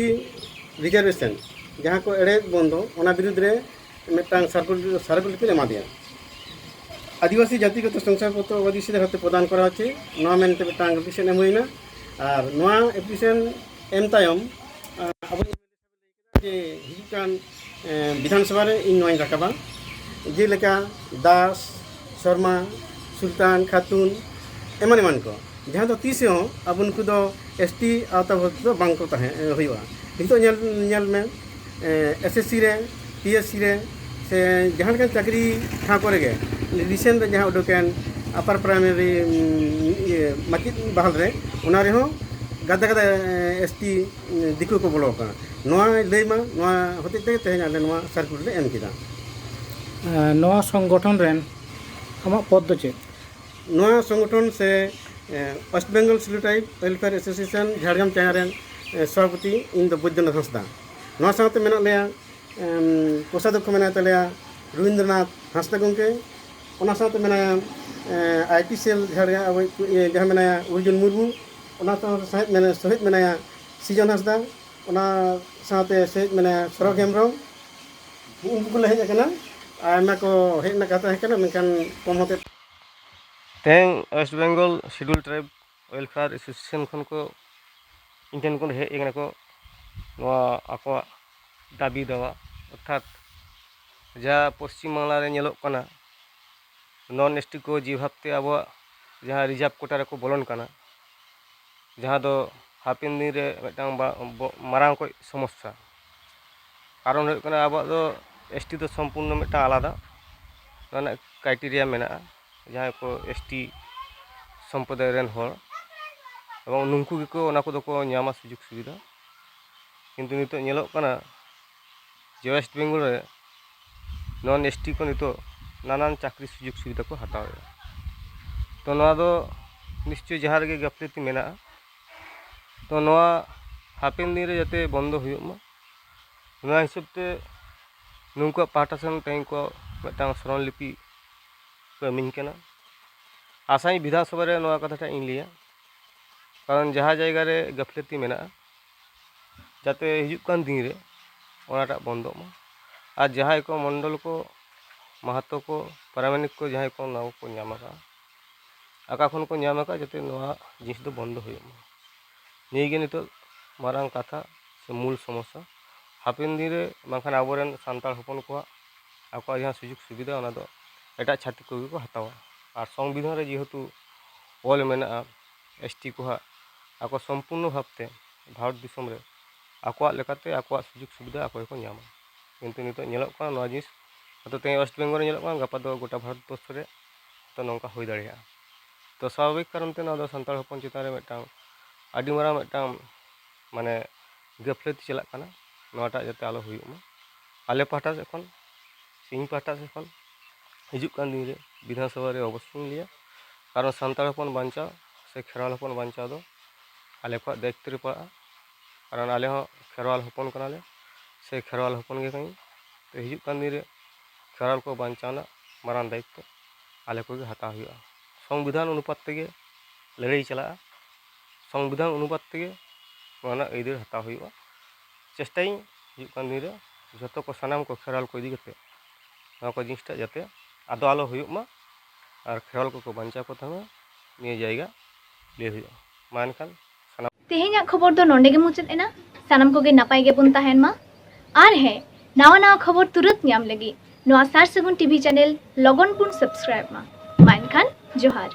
reservation ᱡᱟᱦᱟᱸ ᱠᱚ ᱮᱲᱮ ᱵᱚᱱ ᱫᱚ, ᱚᱱᱟ ᱵᱤᱨᱩᱫᱽ ᱨᱮ ᱢᱤᱫᱴᱟᱝ circular, circular ᱞᱮ ᱮᱢᱟ ᱫᱮᱭᱟ᱾ ᱟᱹᱫᱤᱵᱟᱹᱥᱤ ᱡᱟᱹᱛᱤᱜᱚᱛᱚ ᱥᱚᱝᱥᱟᱭᱯᱚᱛᱨᱚ ᱳᱵᱤᱥᱤ ᱫᱷᱟᱨᱟᱛᱮ ᱯᱨᱚᱫᱟᱱ ᱠᱚᱨᱟᱣ ᱦᱚᱪᱚᱭ, ᱱᱚᱣᱟ ᱢᱮᱱᱛᱮ ᱢᱤᱫᱴᱟᱝ ᱮᱯᱞᱤᱠᱮᱥᱚᱱ ᱮᱢ ᱦᱩᱭᱱᱟ᱾ ᱟᱨ ᱱᱚᱣᱟ ᱮᱯᱞᱤᱠᱮᱥᱚᱱ ᱮᱢ ᱛᱟᱭᱚᱢ, ᱟᱸ, ᱟᱵᱚ ᱡᱮ ᱦᱤᱡᱩᱜ ᱠᱟᱱ, ᱮᱸ, ᱵᱤᱫᱷᱟᱱ ᱥᱚᱵᱷᱟ ᱨᱮ ᱤᱧ ᱱᱚᱣᱟᱧ ᱨᱟᱠᱟᱵᱟ, ᱡᱮᱞᱮᱠᱟ ᱫᱟᱥ, ᱥᱚᱨᱢᱟ, ᱥᱩᱞᱛᱟᱱ, ᱠᱷᱟᱛᱩᱱ, ᱮᱢᱟᱱ ᱮᱢᱟᱱ ᱠᱚ, ᱡᱟᱦᱟᱸ ᱫᱚ ᱛᱤᱥ ᱦᱚᱸ ᱟᱵᱚ ᱱᱩᱠᱩ ᱫᱚ ᱮᱥ ᱴᱤ ᱟᱣᱛᱟᱵᱷᱩᱠᱛ ᱫᱚ ᱵᱟᱝ ᱠᱚ ᱛᱟᱦᱮᱸ, ᱦᱩᱭᱩᱜᱼᱟ᱾ ᱱᱤᱛᱚᱜ ᱧᱮᱞ, ᱧᱮᱞ ᱢᱮ, ᱮᱸ, ᱮᱥ ᱮᱥ ᱥᱤ ᱨᱮ, ᱯᱤ ᱮᱥ ᱥᱤ ᱨᱮ, ᱥᱮ ᱡᱟᱦᱟᱸ ᱞᱮᱠᱟᱱ ᱪᱟᱹᱠᱨᱤ ᱴᱷᱟᱶ ᱠᱚᱨᱮ ᱜᱮ, ᱨᱤᱥᱮᱱᱴ ᱨᱮ ᱡᱟᱦᱟᱸ ᱩᱰᱩᱠᱮᱱ ᱟᱯᱟᱨ ᱯᱨᱟᱭᱢᱟᱨᱤ, ᱩᱸ, ᱤᱭᱟᱹ, ᱢᱟᱪᱮᱫ ᱵᱟᱦᱟᱞ ᱨᱮ, ᱚᱱᱟ ᱨᱮᱦᱚᱸ ᱜᱟᱫᱟ ᱜᱟᱫᱟ, ᱮᱸ, ᱮᱥ ᱴᱤ, ᱩᱸ, ᱫᱤᱠᱩ ᱠᱚ ᱵᱚᱞᱚ ᱟᱠᱟᱱᱟ᱾ ᱱᱚᱣᱟᱭ ᱞᱟᱹᱭ ᱢᱟ, ᱱᱚᱣᱟ ᱦᱚᱛᱮᱡ ᱛᱮᱜᱮ ᱛᱮᱦᱮᱧ ᱟᱞᱮ ᱱᱚᱣᱟ ᱥᱟᱨᱠᱩᱞᱟᱨ ᱞᱮ ᱮᱢ ᱠᱮᱫᱟ᱾ ᱮᱸ, ᱱᱚᱣᱟ ᱥᱚᱝᱜᱚᱴᱷᱚᱱ ᱨᱮᱱ ᱟᱢᱟᱜ ᱯᱚᱫᱽ ᱫᱚ ᱪᱮᱫ? ᱱᱚᱣᱟ ᱥᱚᱝᱜᱚᱴᱷᱚᱱ ᱥᱮ, ᱮᱸ, West Bengal Scheduled Tribe Welfare Association Jhargram ᱪᱟᱸᱜᱟ ᱨᱮᱱ, ᱮᱸ, ᱥᱚᱵᱷᱟᱯᱚᱛᱤ ᱤᱧ ᱫᱚ ᱵᱳᱭᱫᱚᱱᱟᱛᱷ ᱦᱟᱸᱥᱫᱟ᱾ ᱱᱚᱣᱟ ᱥᱟᱶᱛᱮ ᱢᱮᱱᱟᱜ ᱞᱮᱭᱟ, ᱮᱢ, ᱠᱳᱥᱟᱫᱷᱚᱠᱠᱷᱚ ᱢᱮᱱᱟᱭ ᱛᱟᱞᱮᱭᱟ ᱨᱚᱵᱤᱱᱫᱨᱚᱱᱟᱛᱷ ᱦᱟᱸᱥᱫᱟ ᱜᱚᱢᱠᱮ᱾ ᱚᱱᱟ ᱥᱟᱶᱛᱮ ᱢᱮᱱᱟᱭᱟ, ᱮᱸ, ᱟᱭ ᱴᱤ ᱥᱮᱞ ᱡᱷᱟᱲᱜᱨᱟᱢ, ᱟᱵᱚᱭᱤᱡ, ᱤᱭᱟᱹ, ᱡᱟᱦᱟᱸ ᱢᱮᱱᱟᱭᱟ ᱚᱨᱡᱩᱱ ᱢᱩᱨᱢᱩ᱾ ᱚᱱᱟ ᱥᱟᱶ ᱥᱚᱦᱮᱫ ᱢᱮᱱᱟᱭᱟ, ᱥᱚᱦᱮᱫ ᱢᱮᱱᱟᱭᱟ ᱥᱤᱡᱚᱱ ᱦᱟᱸᱥᱫᱟ᱾ ᱚᱱᱟ ᱥᱟᱶᱛᱮ ᱥᱚᱦᱮᱫ ᱢᱮᱱᱟᱭᱟ ᱥᱚᱨᱚᱜᱽ ᱦᱮᱢᱵᱨᱚᱢ᱾ ᱩᱱᱠᱩ ᱠᱚᱞᱮ ᱦᱮᱡ ᱟᱠᱟᱱᱟ᱾ ᱟᱭᱢᱟ ᱠᱚ ᱦᱮᱡ ᱨᱮᱱᱟᱜ ᱠᱟᱛᱷᱟ ᱛᱟᱦᱮᱸ ᱠᱟᱱᱟ, ᱢᱮᱱᱠᱷᱟᱱ ᱠᱚᱢ ᱦᱚᱛᱮᱡ ᱛᱮᱦᱮᱧ West Bengal Scheduled Tribe Welfare Association ᱠᱷᱚᱱ ᱠᱚ, ᱤᱧ ᱴᱷᱮᱱ ᱠᱷᱚᱱ ᱦᱮᱡ ᱟᱠᱟᱱᱟ ᱠᱚ, ᱱᱚᱣᱟ ᱟᱠᱚᱣᱟᱜ ᱫᱟᱹᱵᱤ ᱫᱟᱣᱟ, ᱚᱨᱛᱷᱟᱛ ᱡᱟᱦᱟᱸ ᱯᱚᱥᱪᱤᱢ ᱵᱟᱝᱞᱟ ᱨᱮ ᱧᱮᱞᱚᱜ ᱠᱟᱱᱟ, ᱱᱚᱱ ᱮᱥ ᱴᱤ ᱠᱚ ᱡᱮ ᱵᱷᱟᱵᱽᱛᱮ ᱟᱵᱚᱣᱟᱜ ᱡᱟᱦᱟᱸ ᱨᱤᱡᱟᱨᱵᱷ ᱠᱳᱴᱟ ᱨᱮᱠᱚ ᱵᱚᱞᱚᱱ ᱠᱟᱱᱟ, ᱡᱟᱦᱟᱸ ᱫᱚ ᱦᱟᱯᱮᱱ ᱫᱤᱱ ᱨᱮ ᱢᱤᱫᱴᱟᱝ ᱵᱟ-, ᱵᱚ-, ᱢᱟᱨᱟᱝ ᱚᱠᱚᱡ ᱥᱚᱢᱚᱥᱥᱟ᱾ ᱠᱟᱨᱚᱱ ᱦᱩᱭᱩᱜ ᱠᱟᱱᱟ, ᱟᱵᱚᱣᱟᱜ ᱫᱚ ᱮᱥ ᱴᱤ ᱫᱚ ᱥᱚᱢᱯᱩᱨᱱᱚ ᱢᱤᱫᱴᱟᱝ ᱟᱞᱟᱫᱟ ᱚᱱᱟ ᱨᱮᱱᱟᱜ ᱠᱨᱟᱭᱴᱮᱨᱤᱭᱟ ᱢᱮᱱᱟᱜᱼᱟ, ᱡᱟᱦᱟᱸᱭ ᱠᱚ ᱮᱥ ᱴᱤ ᱥᱚᱢᱯᱨᱚᱫᱟᱭ ᱨᱮᱱ ᱦᱚᱲ, ᱮᱵᱚᱝ ᱱᱩᱝᱠᱩ ᱜᱮᱠᱚ ᱚᱱᱟ ᱠᱚᱫᱚ ᱠᱚ ᱧᱟᱢᱟ ᱥᱩᱡᱳᱜᱽ ᱥᱩᱵᱤᱫᱷᱟ᱾ ᱠᱤᱱᱛᱩ ᱱᱤᱛᱚᱜ ᱧᱮᱞᱚᱜ ᱠᱟᱱᱟ ᱡᱮ West Bengal ᱨᱮ ᱱᱚᱱ ᱮᱥ ᱴᱤ ᱠᱚ ᱱᱤᱛᱚᱜ ᱱᱟᱱᱟᱱ ᱪᱟᱹᱠᱨᱤ ᱥᱩᱡᱳᱜᱽ ᱥᱩᱵᱤᱫᱷᱟ ᱠᱚ ᱦᱟᱛᱟᱣᱮᱫᱼᱟ᱾ ᱛᱚ ᱱᱚᱣᱟ ᱫᱚ ᱱᱤᱥᱪᱚᱭ ᱡᱟᱦᱟᱸ ᱨᱮᱜᱮ ᱜᱟᱹᱯᱷᱞᱟᱹᱛᱤ ᱢᱮᱱᱟᱜᱼᱟ, ᱛᱚ ᱱᱚᱣᱟ ᱦᱟᱯᱮᱱ ᱫᱤᱱ ᱨᱮ ᱡᱟᱛᱮ ᱵᱚᱱᱫᱚ ᱦᱩᱭᱩᱜ ᱢᱟ, ᱚᱱᱟ ᱦᱤᱥᱟᱹᱵ ᱛᱮ ᱱᱩᱠᱩᱣᱟᱜ ᱯᱟᱦᱴᱟ ᱥᱮᱱ ᱛᱮᱦᱮᱧ ᱠᱚ ᱢᱤᱫᱴᱟᱝ ᱥᱚᱨᱚᱱ ᱞᱤᱯᱤ ᱠᱚ ᱮᱢᱟᱹᱧ ᱠᱟᱱᱟ᱾ ᱟᱥᱟᱧ ᱵᱤᱫᱷᱟᱱ ᱥᱚᱵᱷᱟ ᱨᱮ ᱱᱚᱣᱟ ᱠᱟᱛᱷᱟᱴᱟᱜ ᱤᱧ ᱞᱟᱹᱭᱟ, ᱠᱟᱨᱚᱱ ᱡᱟᱦᱟᱸ ᱡᱟᱭᱜᱟ ᱨᱮ ᱜᱟᱹᱯᱷᱞᱟᱹᱛᱤ ᱢᱮᱱᱟᱜᱼᱟ, ᱡᱟᱛᱮ ᱦᱤᱡᱩᱜ ᱠᱟᱱ ᱫᱤᱱ ᱨᱮ ᱚᱱᱟᱴᱟᱜ ᱵᱚᱱᱫᱚᱜ ᱢᱟ᱾ ᱟᱨ ᱡᱟᱦᱟᱸᱭ ᱠᱚ ᱢᱚᱱᱰᱚᱞ ᱠᱚ ᱢᱟᱦᱟᱛᱚ ᱠᱚ, ᱯᱟᱨᱟᱢᱟᱱᱤᱠ ᱠᱚ ᱡᱟᱦᱟᱸᱭ ᱠᱚ, ᱱᱚᱣᱟ ᱠᱚ ᱧᱟᱢ ᱟᱠᱟᱫᱼᱟ, ᱟᱠᱟ ᱠᱷᱚᱱ ᱠᱚ ᱧᱟᱢ ᱟᱠᱟᱫᱼᱟ, ᱡᱟᱛᱮ ᱱᱚᱣᱟ ᱡᱤᱱᱤᱥ ᱫᱚ ᱵᱚᱱᱫᱚ ᱦᱩᱭᱩᱜ ᱢᱟ᱾ ᱱᱤᱭᱟᱹ ᱜᱮ ᱱᱤᱛᱚᱜ ᱢᱟᱨᱟᱝ ᱠᱟᱛᱷᱟ ᱥᱮ ᱢᱩᱞ ᱥᱚᱢᱚᱥᱥᱟ᱾ ᱦᱟᱯᱮᱱ ᱫᱤᱱ ᱨᱮ ᱵᱟᱝᱠᱷᱟᱱ ᱟᱵᱚᱨᱮᱱ ᱥᱟᱱᱛᱟᱲ ᱦᱚᱯᱚᱱ ᱠᱚᱣᱟᱜ ᱟᱠᱚᱣᱟᱜ ᱡᱟᱦᱟᱸ ᱥᱩᱡᱳᱜᱽ ᱥᱩᱵᱤᱫᱷᱟ, ᱚᱱᱟ ᱫᱚ ᱮᱴᱟᱜ ᱪᱷᱟᱹᱛᱤᱠ ᱠᱚᱜᱮ ᱠᱚ ᱦᱟᱛᱟᱣᱟ᱾ ᱟᱨ ᱥᱚᱝᱵᱤᱫᱷᱟᱱ ᱨᱮ ᱡᱮᱦᱮᱛᱩ ᱚᱞ ᱢᱮᱱᱟᱜᱼᱟ, ᱮᱥ ᱴᱤ ᱠᱚᱣᱟᱜ ᱟᱠᱚ ᱥᱚᱢᱯᱩᱨᱱᱚ ᱵᱷᱟᱵᱽᱛᱮ ᱵᱷᱟᱨᱚᱛ ᱫᱤᱥᱚᱢ ᱨᱮ ᱟᱠᱚᱣᱟᱜ ᱞᱮᱠᱟᱛᱮ ᱟᱠᱚᱣᱟᱜ ᱥᱩᱡᱳᱜᱽ ᱥᱩᱵᱤᱫᱷᱟ ᱟᱠᱚ ᱜᱮᱠᱚ ᱧᱟᱢᱟ᱾ ᱠᱤᱱᱛᱩ ᱱᱤᱛᱚᱜ ᱧᱮᱞᱚᱜ ᱠᱟᱱᱟ ᱱᱚᱣᱟ ᱡᱤᱱᱤᱥ, ᱦᱚᱭᱛᱳ ᱛᱮᱦᱮᱧ ᱳᱭᱮᱥᱴ ᱵᱮᱝᱜᱚᱞ ᱨᱮ ᱧᱮᱞᱚᱜ ᱠᱟᱱᱟ, ᱜᱟᱯᱟ ᱫᱚ ᱜᱚᱴᱟ ᱵᱷᱟᱨᱚᱛ ᱵᱚᱨᱥᱚ ᱨᱮ ᱛᱚ ᱱᱚᱝᱠᱟ ᱦᱩᱭ ᱫᱟᱲᱮᱭᱟᱜᱼᱟ᱾ ᱛᱚ ᱥᱟᱵᱷᱟᱵᱤᱠ ᱠᱟᱨᱚᱱ ᱛᱮ ᱱᱚᱣᱟ ᱫᱚ ᱥᱟᱱᱛᱟᱲ ᱦᱚᱯᱚᱱ ᱪᱮᱛᱟᱱ ᱨᱮ ᱢᱤᱫᱴᱟᱝ ᱟᱹᱰᱤ ᱢᱟᱨᱟᱝ ᱢᱤᱫᱴᱟᱝ, ᱢᱟᱱᱮ, ᱜᱟᱹᱯᱷᱞᱟᱹᱛᱤ ᱪᱟᱞᱟᱜ ᱠᱟᱱᱟ᱾ ᱱᱚᱣᱟᱴᱟᱜ ᱡᱟᱛᱮ ᱟᱞᱚ ᱦᱩᱭᱩᱜ ᱢᱟ᱾ ᱟᱞᱮ ᱯᱟᱦᱴᱟ ᱥᱮᱫ ᱠᱷᱚᱱ ᱥᱮ ᱤᱧ ᱯᱟᱦᱴᱟ ᱥᱮᱫ ᱠᱷᱚᱱ ᱦᱤᱡᱩᱜ ᱠᱟᱱ ᱫᱤᱱ ᱨᱮ ᱵᱤᱫᱷᱟᱱ ᱥᱚᱵᱷᱟ ᱨᱮ ᱚᱵᱚᱥᱥᱳᱭ ᱤᱧ ᱞᱟᱹᱭᱟ, ᱠᱟᱨᱚᱱ ᱥᱟᱱᱛᱟᱲ ᱦᱚᱯᱚᱱ ᱵᱟᱧᱪᱟᱣ ᱥᱮ ᱠᱷᱮᱨᱣᱟᱞ ᱦᱚᱯᱚᱱ ᱵᱟᱧᱪᱟᱣ ᱫᱚ ᱟᱞᱮ ᱠᱚᱣᱟᱜ ᱫᱟᱭᱤᱛᱛᱚ ᱨᱮ ᱯᱟᱲᱟᱜᱼᱟ᱾ ᱠᱟᱨᱚᱱ ᱟᱞᱮ ᱦᱚᱸ ᱠᱷᱮᱨᱣᱟᱞ ᱦᱚᱯᱚᱱ ᱠᱟᱱᱟᱞᱮ ᱥᱮ ᱠᱷᱮᱨᱣᱟᱞ ᱦᱚᱯᱚᱱ ᱜᱮ ᱠᱟᱹᱱᱟᱹᱧ᱾ ᱛᱚ ᱦᱤᱡᱩᱜ ᱠᱟᱱ ᱫᱤᱱ ᱨᱮ ᱠᱷᱮᱨᱣᱟᱞ ᱠᱚ ᱵᱟᱧᱪᱟᱣ ᱨᱮᱱᱟᱜ ᱢᱟᱨᱟᱝ ᱫᱟᱭᱤᱛᱛᱚ ᱟᱞᱮ ᱠᱚᱜᱮ ᱦᱟᱛᱟᱣ ᱦᱩᱭᱩᱜᱼᱟ᱾ ᱥᱚᱝᱵᱤᱫᱷᱟᱱ ᱚᱱᱩᱯᱟᱛ ᱛᱮᱜᱮ ᱞᱟᱹᱲᱦᱟᱹᱭ ᱪᱟᱞᱟᱜᱼᱟ᱾ ᱥᱚᱝᱵᱤᱫᱷᱟᱱ ᱚᱱᱩᱯᱟᱛ ᱛᱮᱜᱮ ᱱᱚᱣᱟ ᱨᱮᱱᱟᱜ ᱟᱹᱭᱫᱟᱹᱨ ᱦᱟᱛᱟᱣ ᱦᱩᱭᱩᱜᱼᱟ᱾ ᱪᱮᱥᱴᱟᱭᱟᱹᱧ ᱦᱤᱡᱩᱜ ᱠᱟᱱ ᱫᱤᱱ ᱨᱮ ᱡᱷᱚᱛᱚ ᱠᱚ, ᱥᱟᱱᱟᱢ ᱠᱚ ᱠᱷᱮᱨᱣᱟᱞ ᱠᱚ ᱤᱫᱤ ᱠᱟᱛᱮ ᱱᱚᱣᱟ ᱠᱚ ᱡᱤᱱᱤᱥᱴᱟᱜ ᱡᱟᱛᱮ ᱟᱫᱚ ᱟᱞᱚ ᱦᱩᱭᱩᱜ ᱢᱟ ᱟᱨ ᱠᱷᱮᱨᱣᱟᱞ ᱠᱚᱠᱚ ᱵᱟᱧᱪᱟᱣ ᱠᱚ ᱛᱟᱦᱮᱱ ᱢᱟ, ᱱᱤᱭᱟᱹ ᱡᱟᱭᱜᱟ ᱞᱟᱹᱭ ᱦᱩᱭᱩᱜᱼᱟ᱾ ᱢᱟ ᱮᱱᱠᱷᱟᱱ ᱥᱟᱱᱟᱢ ᱛᱮᱦᱮᱧᱟᱜ ᱠᱷᱚᱵᱚᱨ ᱫᱚ ᱱᱚᱸᱰᱮ ᱜᱮ ᱢᱩᱪᱟᱹᱫ ᱮᱱᱟ᱾ ᱥᱟᱱᱟᱢ ᱠᱚᱜᱮ ᱱᱟᱯᱟᱭ ᱜᱮᱵᱚᱱ ᱛᱟᱦᱮᱱ ᱢᱟ᱾ ᱟᱨ ᱦᱮᱸ, ᱱᱟᱣᱟ ᱱᱟᱣᱟ ᱠᱷᱚᱵᱚᱨ ᱛᱩᱨᱟᱹᱛ ᱧᱟᱢ ᱞᱟᱹᱜᱤᱫ ᱱᱚᱣᱟ ᱥᱟᱨ ᱥᱟᱹᱜᱩᱱ ᱴᱤᱵᱷᱤ ᱪᱮᱱᱮᱞ ᱞᱚᱜᱚᱱ ᱵᱚᱱ ᱥᱟᱵᱥᱠᱨᱟᱭᱤᱵ ᱢᱟ᱾ ᱢᱟ ᱮᱱᱠᱷᱟᱱ ᱡᱚᱦᱟᱨ᱾